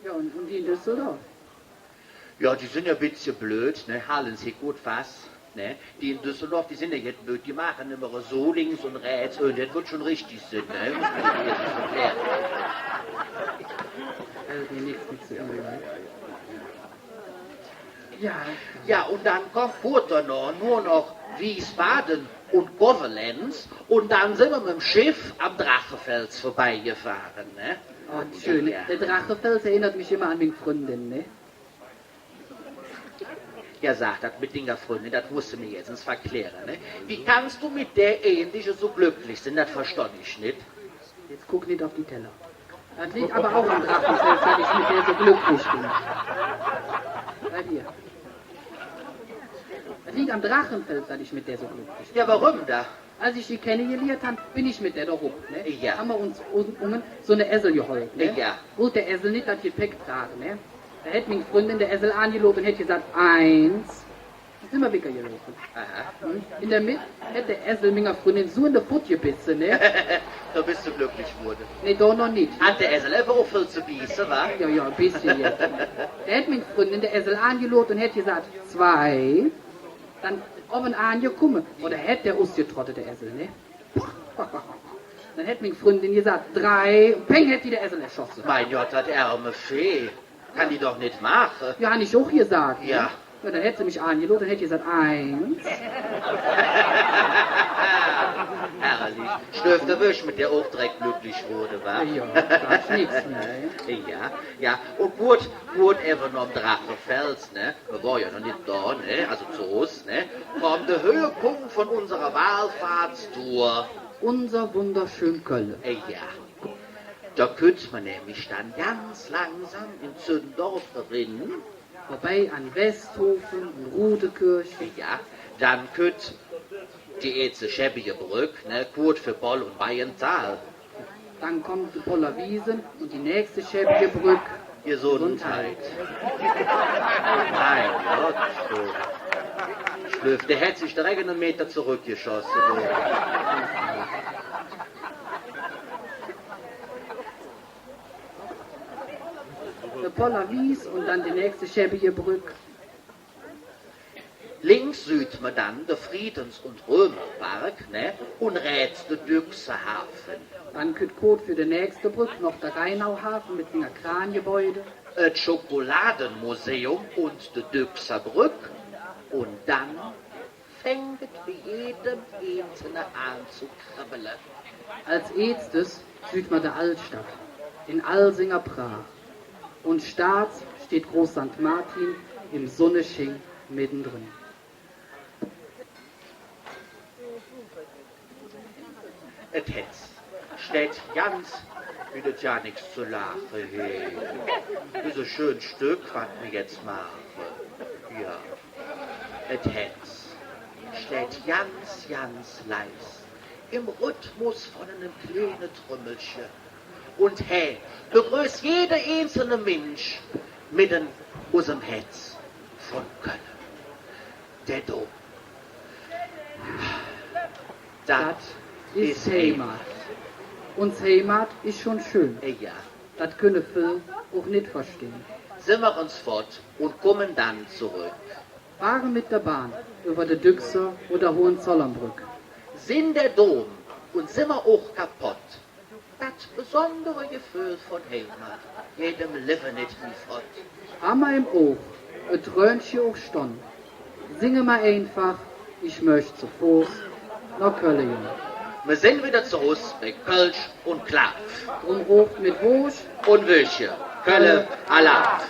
Jo, un, un die en Düsseldorf? Jo, die sin jo e bessche blöd, ne? Halde Se god fass, ne? Die en Düsseldorf, die sin jo jet blöd, die maache immer su links un rähts, un dat weed schon richtig sin, ne? Muss mer die jetz erkläre. Alsu, die nix met ze dun, ne? Jo. Jo, un dann kütt, fohrt do nor, nor noch Wiesbade un Koblenz un dann sin mer mem Scheff am Drachefels vörbeigefahre, ne? Oh, schön. Jo. Der Drachefels erinnert mich immer an ming Fründin, ne? Jo, sag, dat met dinger Fründin, dat muss de mer jetz ens verkläre, ne? Wie kanns do met dä eigentlich su glöcklich sin? Dat verstonn ich nit. Jetz guck nit op die Teller. Dat litt ävver och am Drachefels, dat ich met dä su glöcklich ben. Bei dir. Dat litt am Drachefels, dat ich met dä su glöcklich ben. Jo, woröm dann? Als ich die kennegeliert han, ben ich met dä do rop, ne? Jo. Han mer uns un-, unge su ene Essel gehollt, ne? Jo. Wollt der Essel nit dat Gepäck drage, ne? Do hät ming Fründin der Essel aangeloot un hät gesaht: „Eins.“ Sin mer wigger gelofe. Aha. Hm? En der Medd hät der Essel minger Fründin su en de Fott gebesse, ne? Do bes de glöcklich woode. Nee, do noch nit. Hät der Essel ävver och vill ze bieße, wa? Jo, jo, e bessche jetz. Do hät ming Fründin der Essel aangeloot un hät gesaht: „Zwei.“ Dann owwe aangekumme, oder hät der usgetrotte, der Essel, ne? Dann hät ming Fründin gesaht: „Drei.“ Un peng, hät die der Essel erschosse. Mein Gott, dat ärme Veeh. Kann die doch nit maache. Jo, han ich och gesaht, ne? Jo. Jo, dann hät se mich aangeloot un hät gesaht: „Eins.“ Herrlich. Schlöf der Wösch met der och tirek glöcklich woode, wa? Jo, dat es nix mih, ne? Jo, jo. Un kuat, kuat ävver nohm Drachefels, ne? Mer wore jo noch nit do, ne? Also zo Hus, ne? Kom der Höhepunkt vun unserer Wallfahrtstour. Unser wunderschön Kölle. Äh, jo. Do kütt mer nämlich dann ganz langsam en Zündorf eren. Vörbei an Westhofen un Rudekirch. Jo, dann kütt die eetste schäbbige Bröck, ne? Kuat för Boll un Beienthal. Dann kütt de Boller Wies un die nächste schäbbige Bröck. Gesundheit. Gesundheit. Mein Gott, do. Schlöf, der hät sich tirek ene Meter zoröckgeschosse, do. De Boller Wies un dann die nächste schäbbige Bröck. Links süht mer dann der Friedens- un Römerpark, ne? Un rähts der Düxerhafe. Dann kütt kuat för de nächste Bröck noch der Rheinauhafe met singer Krangebäude. Et Schokolademuseum un de Düxer Bröck. Un dann fängk et för jedem Einzelne aan ze kribbele. Als eetstes süht mer de Aldstadt en all singer Praach. Un staats steiht groß Sankt Martin em Sunnesching meddendren. Et Hätz steiht ganz, wie, dat es jo nix ze laache, he. Dat es e schön Stöck, wat mer jetz maache. Jo. Et Hätz steiht ganz, ganz leis em Rhythmus vun enem kleine Trümmelche. Un hä begröß jede einzelne Minsch met en, us dem Hätz vun Kölle. Der Dom. Dat es Heimat. Uns Heimat es schon schön. Äh, jo. Dat künne vill och nit verstehn. Sin mer ens fott un kumme dann zoröck. Fahre met der Bahn üvver de Düxer oder Hohenzollernbröck. Sin der Dom un sin mer och kapodd. Dat besondere Geföhl vun Heimat geiht em Levve nit mih fott. Han mer em Oog, et Röntche och stonn, singe mer einfach: Ich mööch zo Foß noh Kölle gonn. Mer sin widder zo Hus bei Kölsch un Klaaf. Drum roft met Woosch un Wöschche: Kölle Alaaf!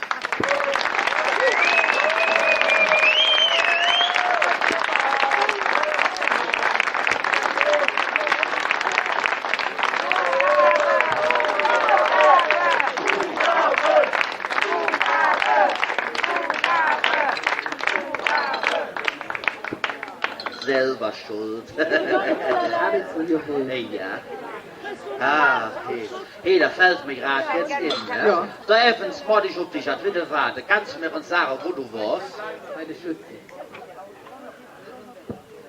Selver schuld. Hab ich so gefunden. Hey, jo. Ah, hey. Hey, do fällt mer grad jetz en, ne? Jo. Do evvens moot ich op dich jet widder waade. Kanns do mer ens sage, wo do wors? Bei de Schütze.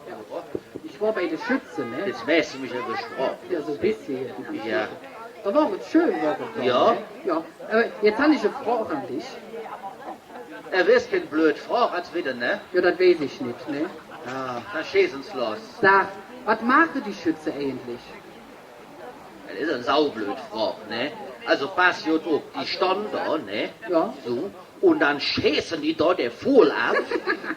Jo. Ich wor bei de Schütze, ne? Jetz mähs do mich ävver Sproch. Jo, su e bessche. Jo. Do wor et schön, wor et doch, jo, ne? Jo. Ävver jetz han ich en Frog an dich. Äh, wees kein blöd Frog, als widder, ne? Jo, dat weiß ich nit, ne? Ah, dann scheeß ens loss. Sag, wat maache die Schütze eigentlich? Dat es en saublöd Frog, ne? Also, pass god op, die stonn do, ne? Jo. Su. Un dann scheeße die do der Vull av.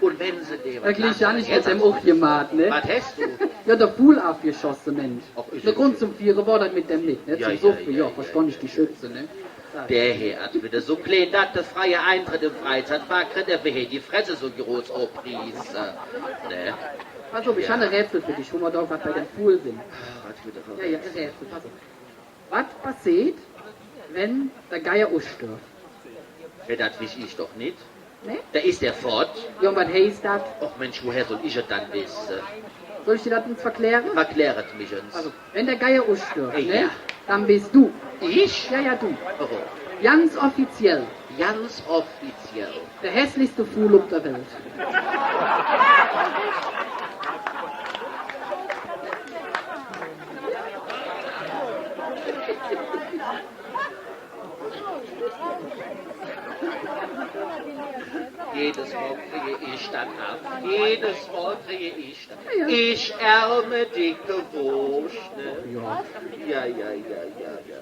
Un wann se der... Wirklich, han ich met däm och gemaht, ne? Wat häs do? Jo, der Vull avgeschosse, Minsch. Och, es der Grund, zo fiere wor dat met däm nit, ne? Jo, jo, jo, verstonn ich, die Schütze, ne? Der Herr hät widder su klein, dat der freie Eintritt em Freizeitpark kritt, dä well die Fresse su groß oprieße. Ne? Pass op, ich han e Rätsel för dich, wo mer do grad bei däm Vull sin. Ah, wat widder e Rätsel. Jo, jo, e Rätsel, pass op. Wat passeet, wann der Geier usstörv? Jo, dat weiß ich doch nit. Ne? Do es dä fott. Jo, un wat heiß dat? Och Minsch, woher soll ich et dann wesse? Soll ich dir dat ens verkläre? Verklär et mich ens. Also, wann der Geier usstörv, ne? Jo. Dann bes do. Ich? Jo, jo, do. Oh. Ganz offiziell. Ganz offiziell. Der hässlichste Fuhl op der Welt. Jedes Mol krige ich dat av. Jedes Mol krige ich dat. Jo, jo. Ich ärme dicke Woosch, ne? Jo. Jo, jo, jo, jo, jo.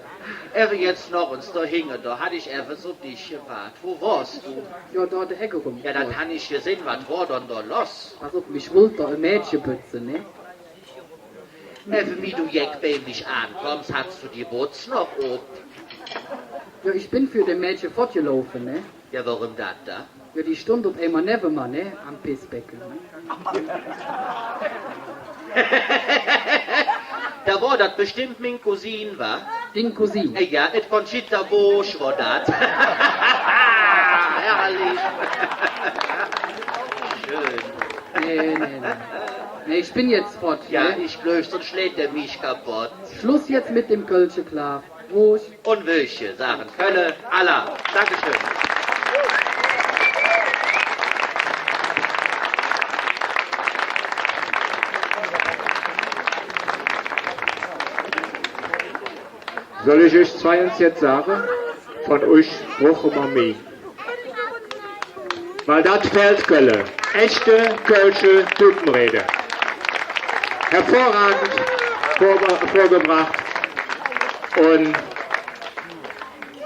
Ävver jetz noch ens dohinge, do hatt ich evvens op dich gewaadt. Wo wors do? Jo, do de Eck eröm. Jo, dat han ich gesinn. Wat wor dann do loss? Pass op, mich wollt do e Mädche bötze, ne? Evve wie do jeck bei mich aankums, hatts do die Botz noch op. Jo, ich ben för dem Mädche fottgelaufe, ne? Jo, woröm dat do? Jo, die stundt op eimol nevven mer, ne, am Pissbecken, ne? Do wor dat bestemmp ming Cousin, wa? Ding Cousin. Äh, jo, et Conchita Wurst wor dat. Herrlich. Schön. Nä, nä, nä. Nä, ich ben jetz fott, jo, ne? Ich gläuv, söns schlääch dä mich kapodd. Schluss jetz met dem kölsche Klaaf. Woosch. Un Wööschje, sage Kölle, alaaf. Dankeschön. Soll ich üch Zweiens jetz sage? Vun üch bruche mer mih. Weil dat fählt Kölle. Echte kölsche Typenrede. Hervorragend vorge-, vorgebracht. Und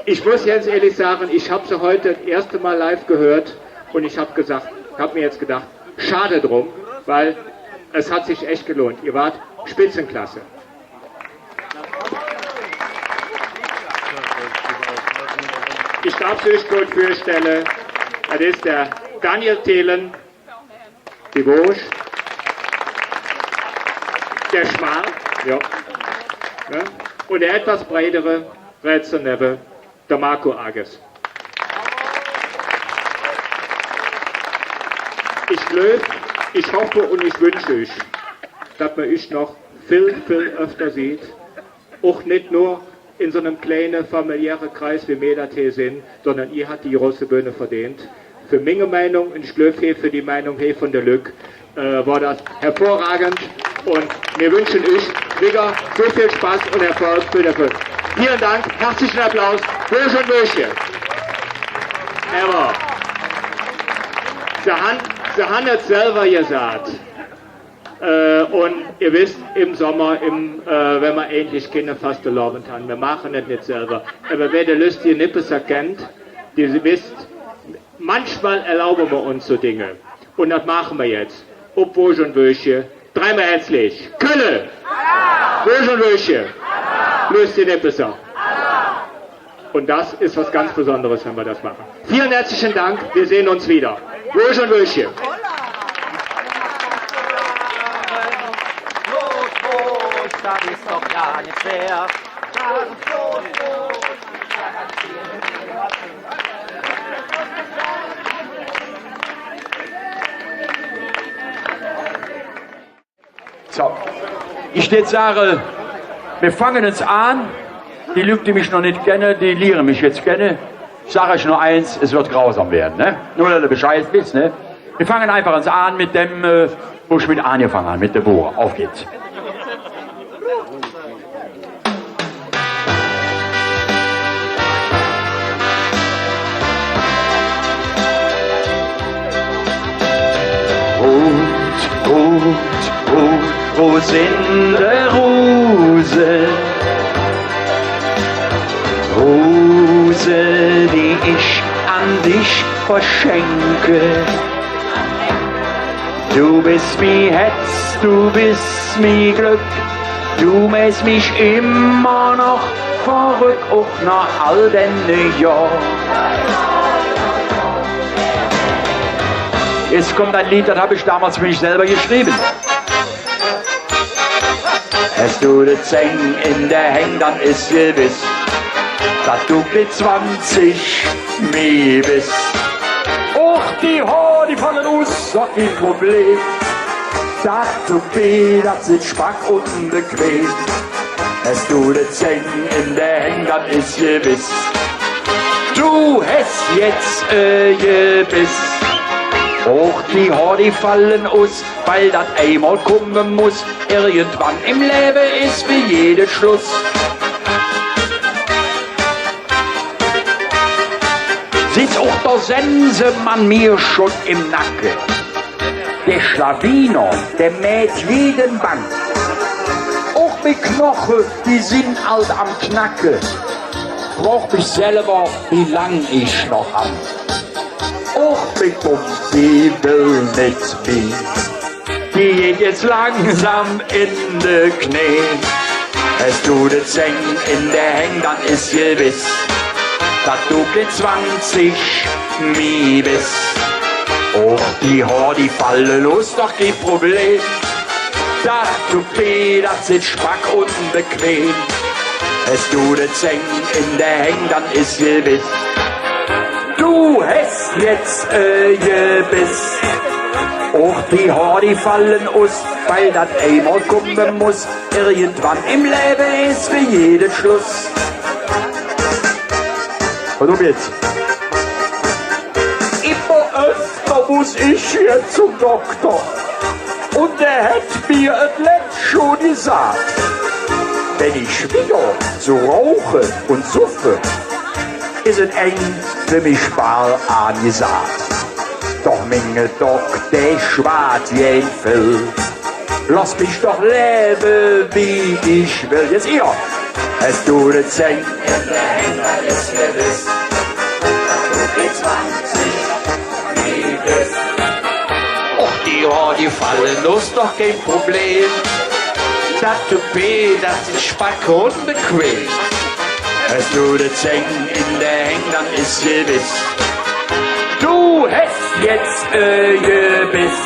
ich muss ganz ehrlich sagen, ich hab se heute das erste Mal live gehört und ich hab gesagt, hab mir jetzt gedacht, schade drum, weil es hat sich echt gelohnt. Ihr wart Spitzenklasse. Ich darf se üch god vürstelle. Dat es der Daniel Thelen, die Woosch. Der Schmal, jo. Jo. Un der etwas breidere, rähts denevve, der Marco Ages. Ich gläuv, ich hoffe un ich wünsch üch, dat mer üch noch vill, vill öfter süht. Och nit nor en su nem kleine familiäre Kreis, wie mir dat he sin, sondern ehr hat die große Bühne verdeent. För minge Meinung, un ich gläuv he för die Meinung he vun de Lück, äh, wor dat hervorragend. Un mir wünsche üch widder su vill Spass un Erfolg för de Bühn. Vielen Dank, herzlichen Applaus, Woosch un Wööschje. Ävver se han, se han et selver gesaht. Äh, un ehr wesst, em Sommer, em, äh, wann mer eigentlich keine Fastelovend han, mir maache et nit selver. Ävver wä de lüstige Nippes kennt, dä wesst, manchmal erlaube mer uns su Dinge. Un dat maache mer jetz. Op Woosch un Wööschje. Dreimol hätzlich. Kölle! Woosch un Wööschje! Lüstige Nippes! Und das ist was ganz Besonderes, wenn wir das machen. Vielen herzlichen Dank, wir sehen uns wieder. Woosch un Wööschje. Su, ich dät sage, mir fange ens aan. Die Lück, die mich noch nit kenne, die liere mich jetz kenne. Ich sag üch nor eins, et weed grausam wääde, ne? Nor, dat ehr Bescheid wesst, ne? Mir fange einfach ens aan met däm, äh, wo ich met aangefange han, met de Boore. Auf geht's. Rut, Rut, Rut, wo sin de Ruse? Ruse, die ich an dich verschenke. Du bist mi Hätz, du bist mi Glöck, du mähs mich immer noch verröck, och noh all denne Johr. Jetzt kommt ein Lied, das hab ich damals für mich selber geschrieben. Häs do de Zäng en de Häng, dann es gewess, dat do bit zwanzig mih bes. Och, die Hoor, die falle us, doch kei Problem. Dat do bit, dat sitt spack un bequem. Häs do de Zäng en de Häng, dann es gewess, do Du häs jetz, äh, Gebiss. Och die Hoor, die falle us, weil dat eimol kumme muss. Irgendwann im Levve es för jedes Schluss. Sitz och der Sensemann mir schon em Nacke. Der Schlawiner, dä mäht jeden Bang. Och ming Knoche, die sin ald am Knacke. Frog mich selver, wie lang ich noch han. Och ming Pump, die well nit mih. Die geiht jetz langsam en de Knee. Häs do de Zäng en de Häng, dann es gewiss, dat do kein zwanzig mih bes. Och die Hoor, die falle us, doch kei Problem. Dat Toupet, dat sitz spack un bequem. Häs do de Zäng en de Häng, dann es gewiss, do häs jetz, äh, Gebiss. Och die Hoor, die falle us, weil dat eimol kumme muss. Irgendwann im Levve es för jedes Schluss. Pass op jetz. Immer öfter muss ich jetz zom Dokter. Un dä hät mir et letz schon gesaht: Wenn ich widder su rauche un suffe, es et Eng för mich bal aangesaht. Doch minge Dock, dä schwad gään vill. Loss mich doch levve, wie ich well. Jetz ehr. Häs do de Zäng en de Häng, dann es gewiss, dat do kein zwanzig mih bes. Och die Hoor, die falle us, doch kein Problem. Dat Toupet, dat sitz spack un bequem. Häs do de Zäng en de Häng, dann es gewiss, do häs jetz, äh, Gebiss.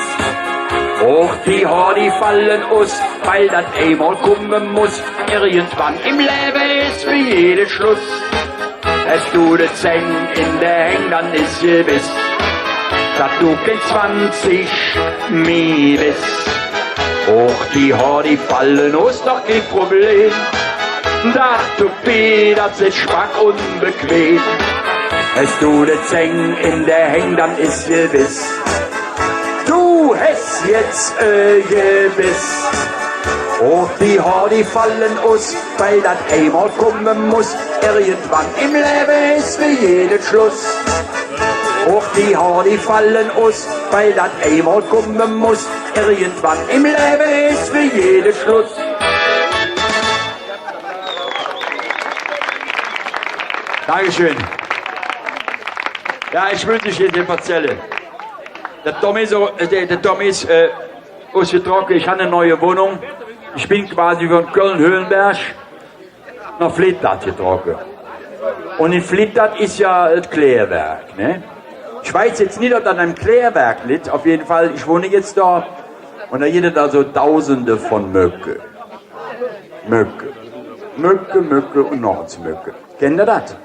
Och die Hoor, die falle us, weil dat eimol kumme muss. Irgendwann im Levve es för jedes Schluss. Häs do de Zäng en de Häng, dann es gewiss, dat do kein zwanzig mih bes. Och die Hoor, die falle us, doch kei Problem. Dat Toupet, dat sitz spack un bequem. Häs do de Zäng en de Häng, dann es gewiss, do häs jetz, äh, Gebiss. Och die Hoor, die falle us, weil dat eimol kumme muss. Irgendwann im Levve es för jedes Schluss. Och die Hoor, die falle us, weil dat eimol kumme muss. Irgendwann im Levve es för jedes Schluss. Dankeschön. Jo, ich muss üch jetz verzälle. Der Tommy es, äh, der, der Tommy es, äh, usgetrocke. Ich han en neue Wonnung. Ich ben quasi vun Köln-Höhenberg noh Flittard getrocke. Un en Flittard es jo et Klärwerk, ne? Ich weiß jetz nit, ov dat am Klärwerk litt. Op jede Fall, ich wonne jetz do. Un do gitt et su Dausende vun Möcke. Möcke. Möcke, Möcke un noch ens Möcke. Kennt ehr dat?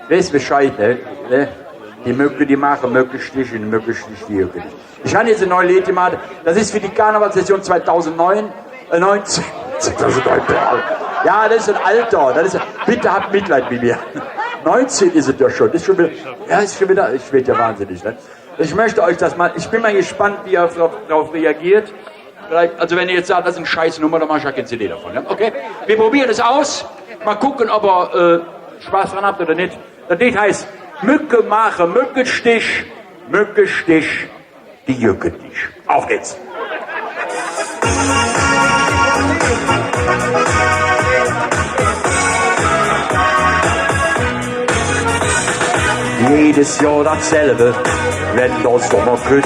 Weiß Bescheid, ne? Ne? Die Möcke, die maache Möckestich, un Möckestich, die Möcke. Ich han jetz e neu Leed gemaht, dat es för die Karnevalssession zweitausendneun, äh, neunzehn, zweitausendneun, jo, dat es e Alter, dat es, bitte habt Mitleid mit mir. Neunzehn es et jo schon, dat es schon widder, jo, es schon widder, ich weed jo wahnsinnig, ne? Ich möchte euch das mal, ich bin mal gespannt, wie ihr drauf, drauf reagiert. Vielleicht, also wenn ihr jetzt sagt, das ist eine Scheißnummer, dann mach ich ja kein C D davon, ja? Okay? Wir probieren es aus. Mal gucken, ob ihr, äh, Spaß dran habt oder nicht. Das Lied heißt Möcke maache Möckestich, Möckestich, die Jöcke dich. Auf geht's. Jedes Johr datselve, wenn der Sommer kütt,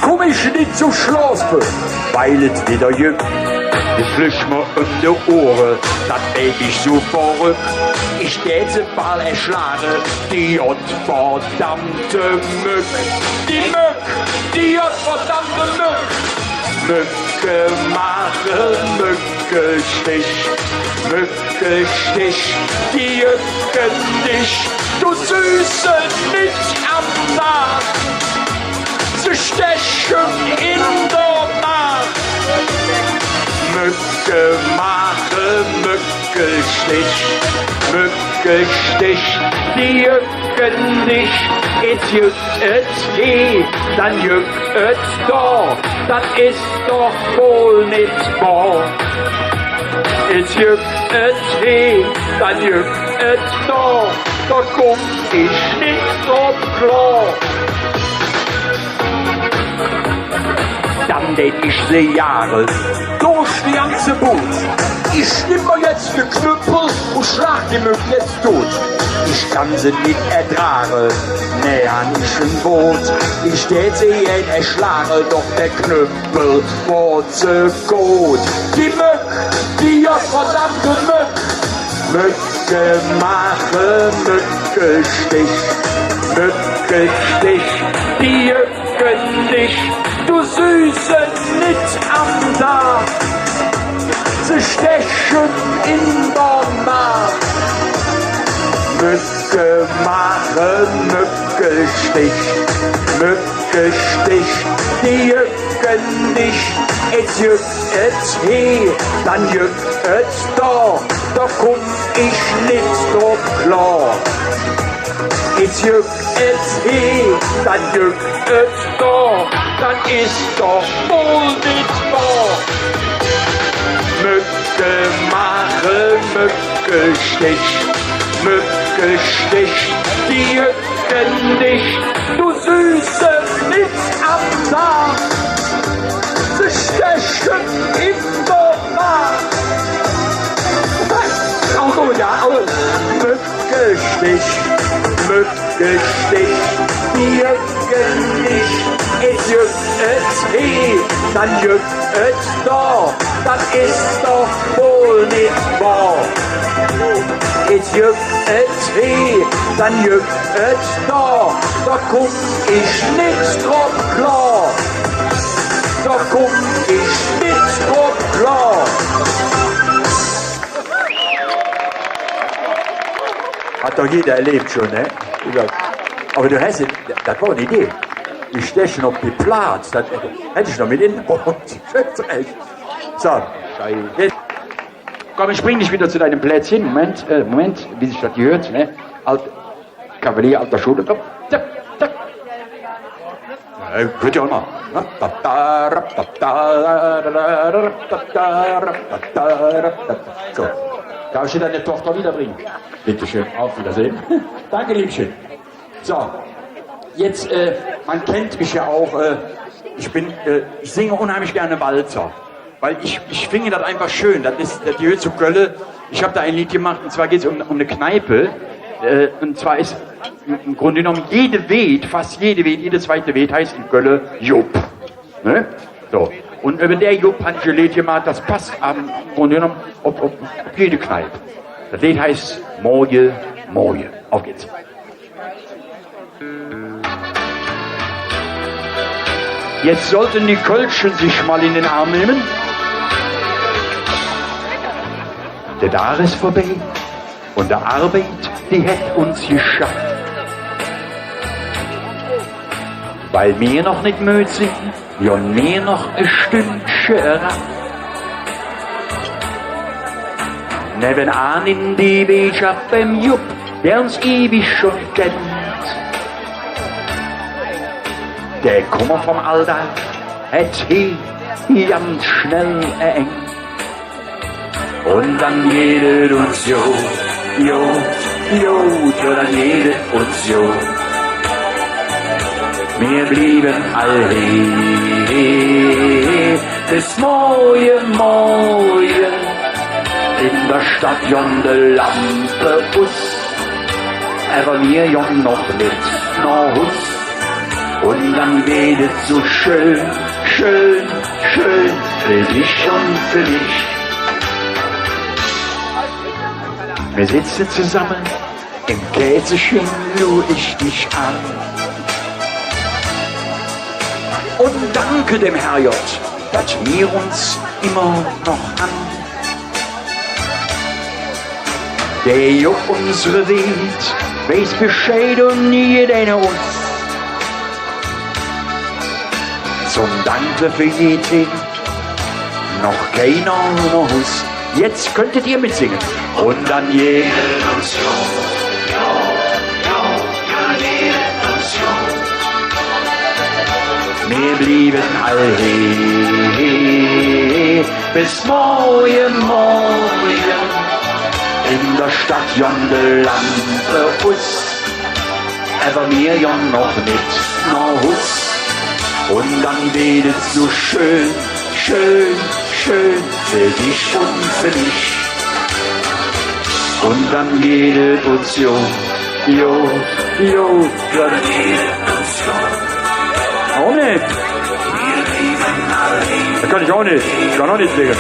kumm ich nit zom Schlofe, weil et widder jückt. Et flüg mer öm de Ohre, dat mäht mich su verröck. Ich dät se bal erschlage, die gottverdammte Möck. Die Möck, die gottverdammte Möck. Möcke maache Möckestich, Möckestich, die jöcke dich, do sühs se nit am Dag. Se steche en der Maag. Möcke maache Möckestich, Möck Gestech, die jöcken dich, et jöck et he, dann jöck et do, dat es doch wall nit wohr. Et jöck et he, dann jöck et do, do kumm ich nit drop klor. Dann dät ich se jage durch die ganze Bud. Ich nemm mer jetz de Knöppel un schlag die Möck jetz dud. Ich kann se nit erdrage, nä, han ich en Wod. Ich dät se gään erschlage, doch der Knöppel wor ze god. Die Möck, die gottverdammte Möck. Möcke maache Möckestech, Möckestech, die jöcken dich, do sühs se nit am Dag. Se steche em Maag. Möcke maache Möckestech, Möckestech, die jöcken dich, et jöck et he, dann jöck et do, do kumm ich nit drop klor. Et jöck et he, dann jöck et do, dat es doch wall nit wohr. Möcke maache Möckestech, Möckestech, die jöcken dich, do sühs se nit am Dag. Se steche em Maag. Auch gut, ja, auch gut. Möckestech, Möckestech, die jöcken dich, et jöck et he, dann jöck et do, dat es doch wall nit wohr. Et jöck et he, dann jöck et do, do kumm ich nit drop klor. Do kumm ich nit drop klor. Hat doch jeder erlebt schon, ne? Ävver do häs, dat wor en Idee. Die steche op de Plaat, dat hätt ich noch met in. Su, jetz. Komm, ich bring dich wieder zu deinem Plätzchen. Moment, äh, Moment, wie sich dat gehört, ne? Alt-, Kavalier alter Schule, komm. Zack, zack. Ja, könnt ihr auch mal. So. Darf ich dir deine Tochter wiederbringen? Bitte schön, auf Wiedersehen. Danke, Liebchen. So, jetzt, äh, man kennt mich ja auch, äh, ich bin, äh, ich singe unheimlich gerne Walzer. Weil ich, ich finde das einfach schön. Das ist, das gehört zu Kölle. Ich hab da ein Lied gemacht, und zwar geht's um, um eine Kneipe. Äh, und zwar ist im, im Grunde genommen jede Weed, fast jede Weed, jede zweite Weed heißt in Kölle Jupp. Ne? So. Und über der Jupp hab ich ein Lied gemacht, das passt am, im Grunde genommen auf, auf, auf jede Kneipe. Das Lied heißt Moje, Moje. Auf geht's. Jetzt sollten die Kölschen sich mal in den Arm nehmen. Der Dag ist vorbei und der Arbeit, die hät uns geschafft. Weil mir noch nit möd sin, gonn mir noch e Stündche eran. Nevvenaan en de Weetschaff beim Jupp, dä uns iwig schon kennt. Der Kummer vom Alldag hät hee ganz schnell eengt. Und dann geht et uns god, god, god, jo, dann geht et uns god. Mir blieve all hee, bes Moje, Moje. En der Stadt gonn de Lampe us, ävver mir gonn noch nit noh Hus. Und dann geht et su schön, schön, schön för dich und för mich. Wir sitzen zusammen im Käsechen, luur ich dich an. Und danke dem Herrgott, dat mir uns immer noch han. Dä Jupp, unsere Weed, weiß Bescheid un jeder uns. Zum Danke för jede Tiet, noch keiner noh Hus. Jetzt könntet ihr mitsingen. Un dann je. Mir blieben all he bes morge morge. En der Stadt gonn de Lampe us. Ävver mir gonn noch nit noh Hus. Un dann weed et su schön, schön, schön för dich un för mich. Un dann weed et su, jo, jo, jo. Auch nit. Dat kann ich auch nit. Ich kann auch nit singe.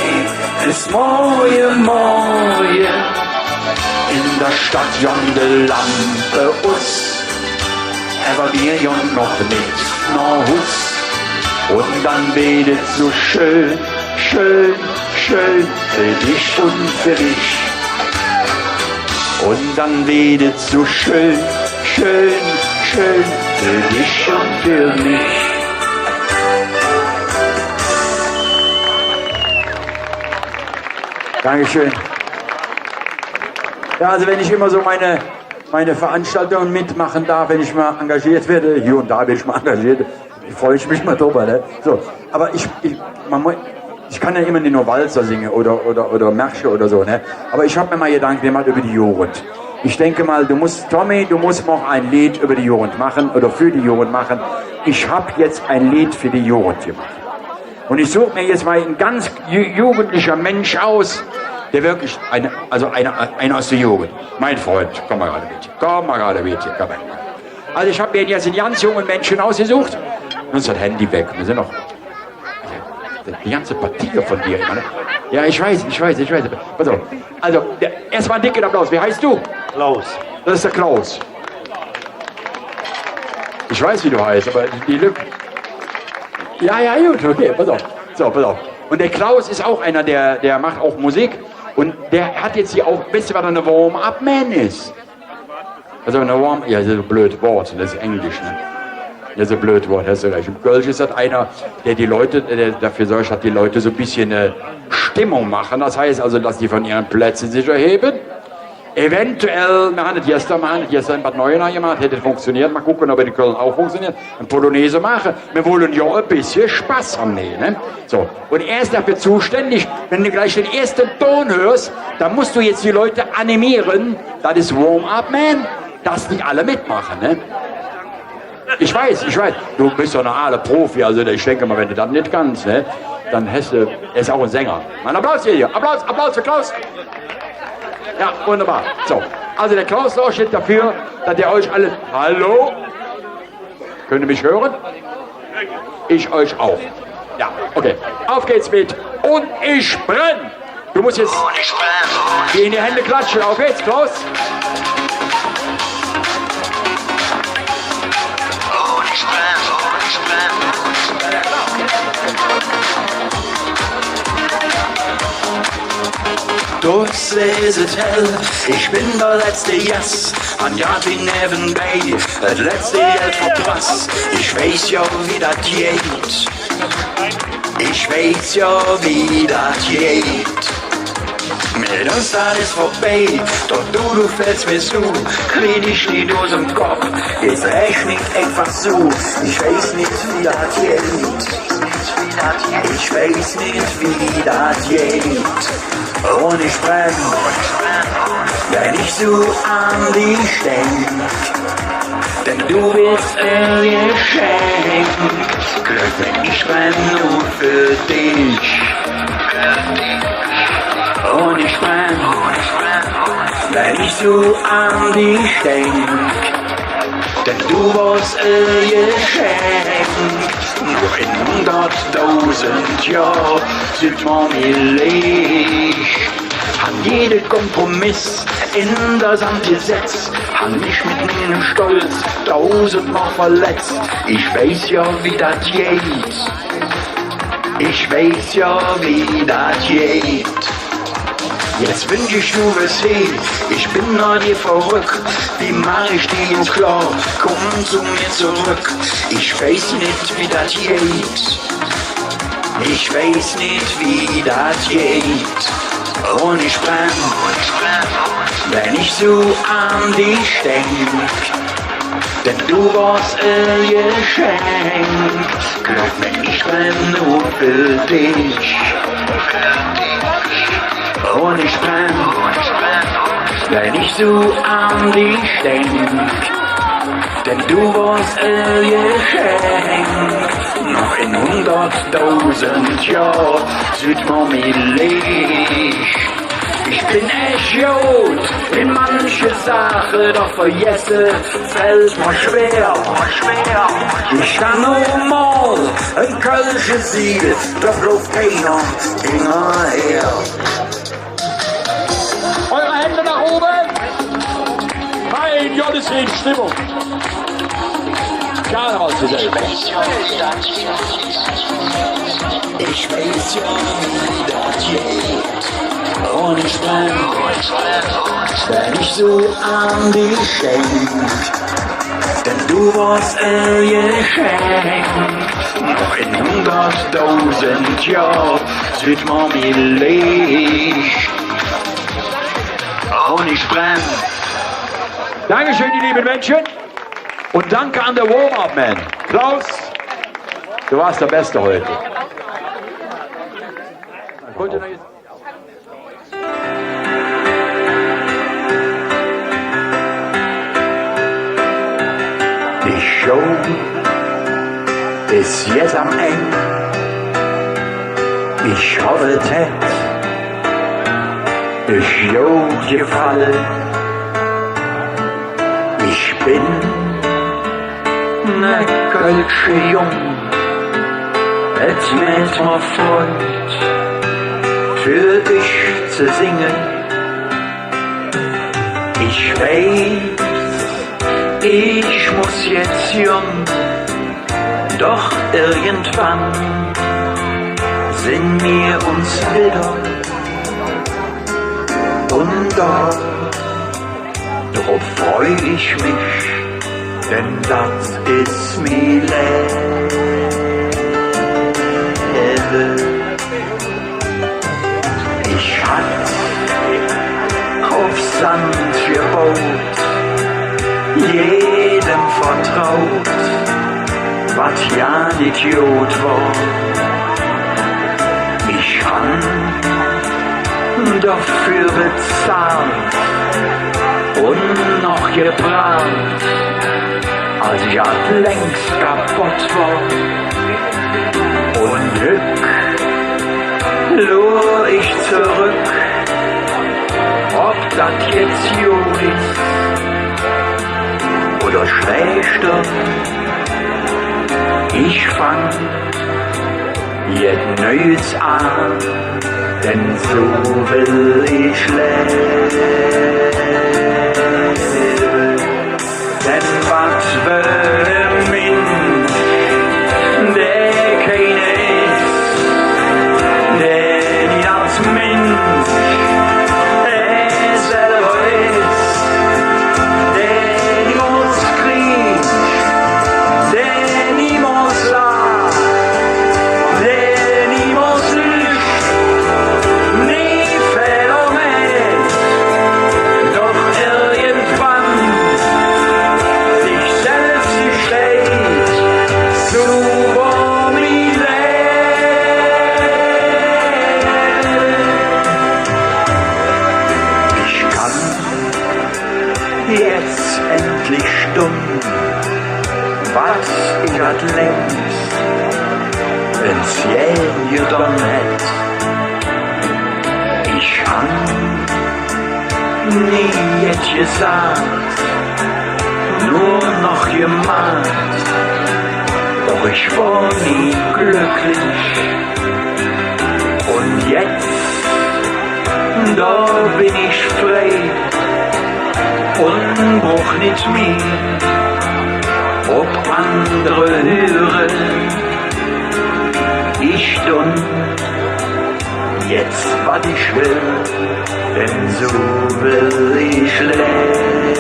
Bes morge morge. En der Stadt gonn de Lampe us. Ävver mir gonn noch nit noh Hus. Un dann weed et su schön, schön, schön för dich un för mich. Un dann weed et su schön, schön, schön för dich un för mich. Dankeschön. Ja, also wenn ich immer so meine meine Veranstaltungen mitmachen darf, wenn ich mal engagiert werde. Hier und da werde ich mal engagiert. Da freue ich mich mal drüber, ne? So, aber ich, ich, man muss, ich kann ja immer nicht nur Walzer singen oder, oder, oder Märsche oder so, ne? Aber ich habe mir mal Gedanken gemacht über die Jugend. Ich denke mal, du musst, Tommy, du musst mal ein Lied über die Jugend machen oder für die Jugend machen. Ich habe jetzt ein Lied für die Jugend gemacht. Und ich suche mir jetzt mal einen ganz ju-, jugendlichen Mensch aus, der wirklich eine, also einer, einer aus der Jugend. Mein Freund, komm mal gerade mit. Komm mal gerade mit, komm mal. Also ich habe mir jetzt einen ganz jungen Menschen ausgesucht. Nun ist das Handy weg. Wir sind noch die ganze Partie von dir immer, ne? Ja, ich weiß, ich weiß, ich weiß. Pass auf. Also, der, erstmal einen dicken Applaus. Wie heißt du? Klaus. Das ist der Klaus. Ich weiß, wie du heißt, aber die Lück. Ja, ja, gut, okay, pass auf. So, pass auf. Und der Klaus ist auch einer, der, der macht auch Musik. Und der hat jetzt hier auch, weißt du, was eine Warm-up-Man ist? Also eine Warm-, ja, das ist ein blödes Wort, das ist Englisch, ne? Das ist ein blödes Wort, hast du recht. Im Kölsch ist das einer, der die Leute, der dafür sorgt, dass die Leute so ein bisschen, äh, Stimmung machen. Das heißt also, dass die von ihren Plätzen sich erheben. Eventuell, wir haben das gestern, wir haben das gestern in Bad Neuenahr gemacht, hätte funktioniert. Mal gucken, ob es in Köln auch funktioniert. Eine Polonaise machen. Wir wollen ja ein bisschen Spaß haben, ne? So. Und er ist dafür zuständig, wenn du gleich den ersten Ton hörst, dann musst du jetzt die Leute animieren, das ist Warm-up-Man, dass die alle mitmachen, ne? Ich weiß, ich weiß, du bist doch ein alter Profi, also ich denke mal, wenn du das nicht kannst, ne, dann hast du, er ist auch ein Sänger. Mal einen Applaus hier, hier. Applaus, Applaus für Klaus. Ja, wunderbar. So, also der Klaus Lohr steht dafür, dass ihr euch alle, hallo? Könnt ihr mich hören? Ich euch auch. Ja, okay. Auf geht's mit „Un ich brenn“. Du musst jetzt in die Hände klatschen. Auf geht's, Klaus. Drüsse es et hell, ich ben der letzte Gass, han grad wie nevvenbei et letzte Geld verprass. Ich weiß jo, wie dat geiht. Ich weiß jo, wie dat geiht. Met uns alles vörbei, doch do, do fälls mer su, krieg ich nit us dem Kopp. Jetz räch nit einfach su, ich weiß nit, wie dat geiht. Ich weiß nit, wie dat geiht. Un ich brenn, wann ich su an dich denk. Denn do bes e Geschenk. Gläuv mer, ich brenn nor för dich. Un ich brenn, wann ich su an dich denk. Denn do bes e Geschenk. Noch en hundertdausend Johr süht mer nit leech. Han jede Kompromiss en der Sand gesetz, han mich met mingem Stolz dausendmol verletz. Ich weiß jo, wie dat geiht. Ich weiß jo, wie dat geiht. Jetz wünsch ich, do wörs he, ich ben noh dir verröck. Wie maach ich dich ens klor? Kumm zo mir zoröck. Ich weiß nit, wie dat geiht. Ich weiß nit, wie dat geiht. Un ich brenn, wenn ich su an dich denk, denn do wors e Geschenk. Gläuv mer, ich brenn nor för dich. Un ich brenn, wenn ich su an dich denk, denn do wors e Geschenk. Noch en hundertdausend Johr süht mer mi leech. Ich ben ech god en manche Saache, doch vergesse fällt mer schwer. Ich kann nor mol en kölsche Sied, doch lofft keiner hingerher. Eure Hände nach oben. Mein Gott, ist hier Stimmung. Karnevalsgesellschaft. Ich weiß jo, wie dat geiht. Un ich brenn, wenn ich su an dich denk, denn do wors e Geschenk. Noch en hundertdausend Johr süht mer mi leech. Un ich brenn. Dankeschön, ihr lieben Menschen. Und danke an der Warm-Up-Man. Klaus, du warst der Beste heute. Die Show es jetz am Engk. Ich hoff, et hät üch god gefalle. Ich ben ne kölsche Jung, et mäht mer Freud, för üch ze singe. Ich weiß, ich muss jetz gonn, doch irgendwann sinn mer uns widder. Un do Drop freu ich mich, denn dat es mi Levve. Ich hatt op Sand gebaut, jedem vertraut, wat jo nit god wor. Ich han doför bezahlt un noch geprahlt, als ich allt längst kapodd wor. Un hügg luur ich zoröck, ov dat jetz god es oder schläächter. Ich fang jet Neues aan, denn su well ich levve. Denn wat well e Minsch, dä keiner es, dä nit als Minsch hä selver es, dä niemols krieg, dä niemols lach, dä niemols lüg, nie Fähler mäht, doch irgendwann sich selvs gesteiht, su wor mi Levve. Ich kann jetz endlich stunn, wat ich allt längst en Zigg gedon hätt. Ich han nie jet gesaht, nor noch gemaht, doch ich wor nie glöcklich. Un jetz, do ben ich frei un bruch nit mih op andere höre. Ich dun jetz, wat ich well, denn su well ich levve.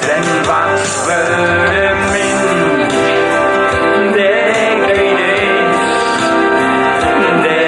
Denn wat för e Minsch, dä keiner es, dä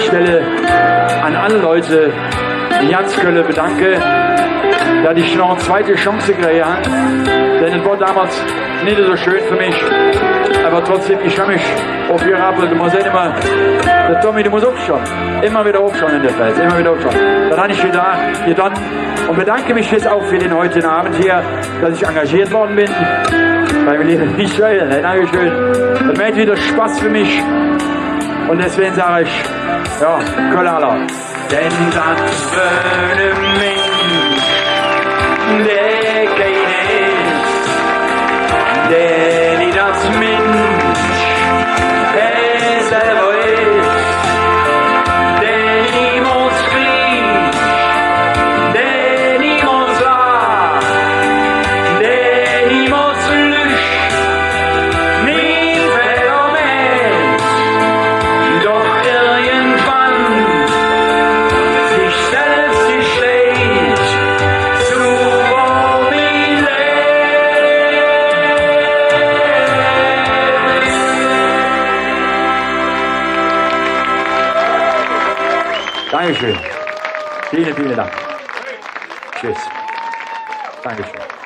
Stelle an alle Leute in ganz Kölle bedanke, dat ich noch en zweite Chance kräge han. Denn et wor domols nit esu schön för mich. Ävver trotzdäm, ich han mich opgerappelt. Do muss ich immer, der Tommy, do muss opstonn. Immer widder opstonn en der Welt, immer widder opstonn. Dat han ich gedaach, gedon. Un bedanke mich jetz och för dä heutige Ovend hee, dat ich engagiert woode ben. Beim leeve Michael, ne? Dankeschön. Dat mäht widder Spass för mich. Un deswäge sag ich, jo, Kölle Alaaf. Denn dat wör ene Minsch, dä keine es, dä nit als Minsch hä selver es, dä niemols gliek, dä niemols laach, dä niemols lüg, nie Fähler mäht, doch irgendwann sich selvs gesteiht, su wor mi Leev. Dankeschön. Vielen, vielen Dank. Tschüss. Dankeschön.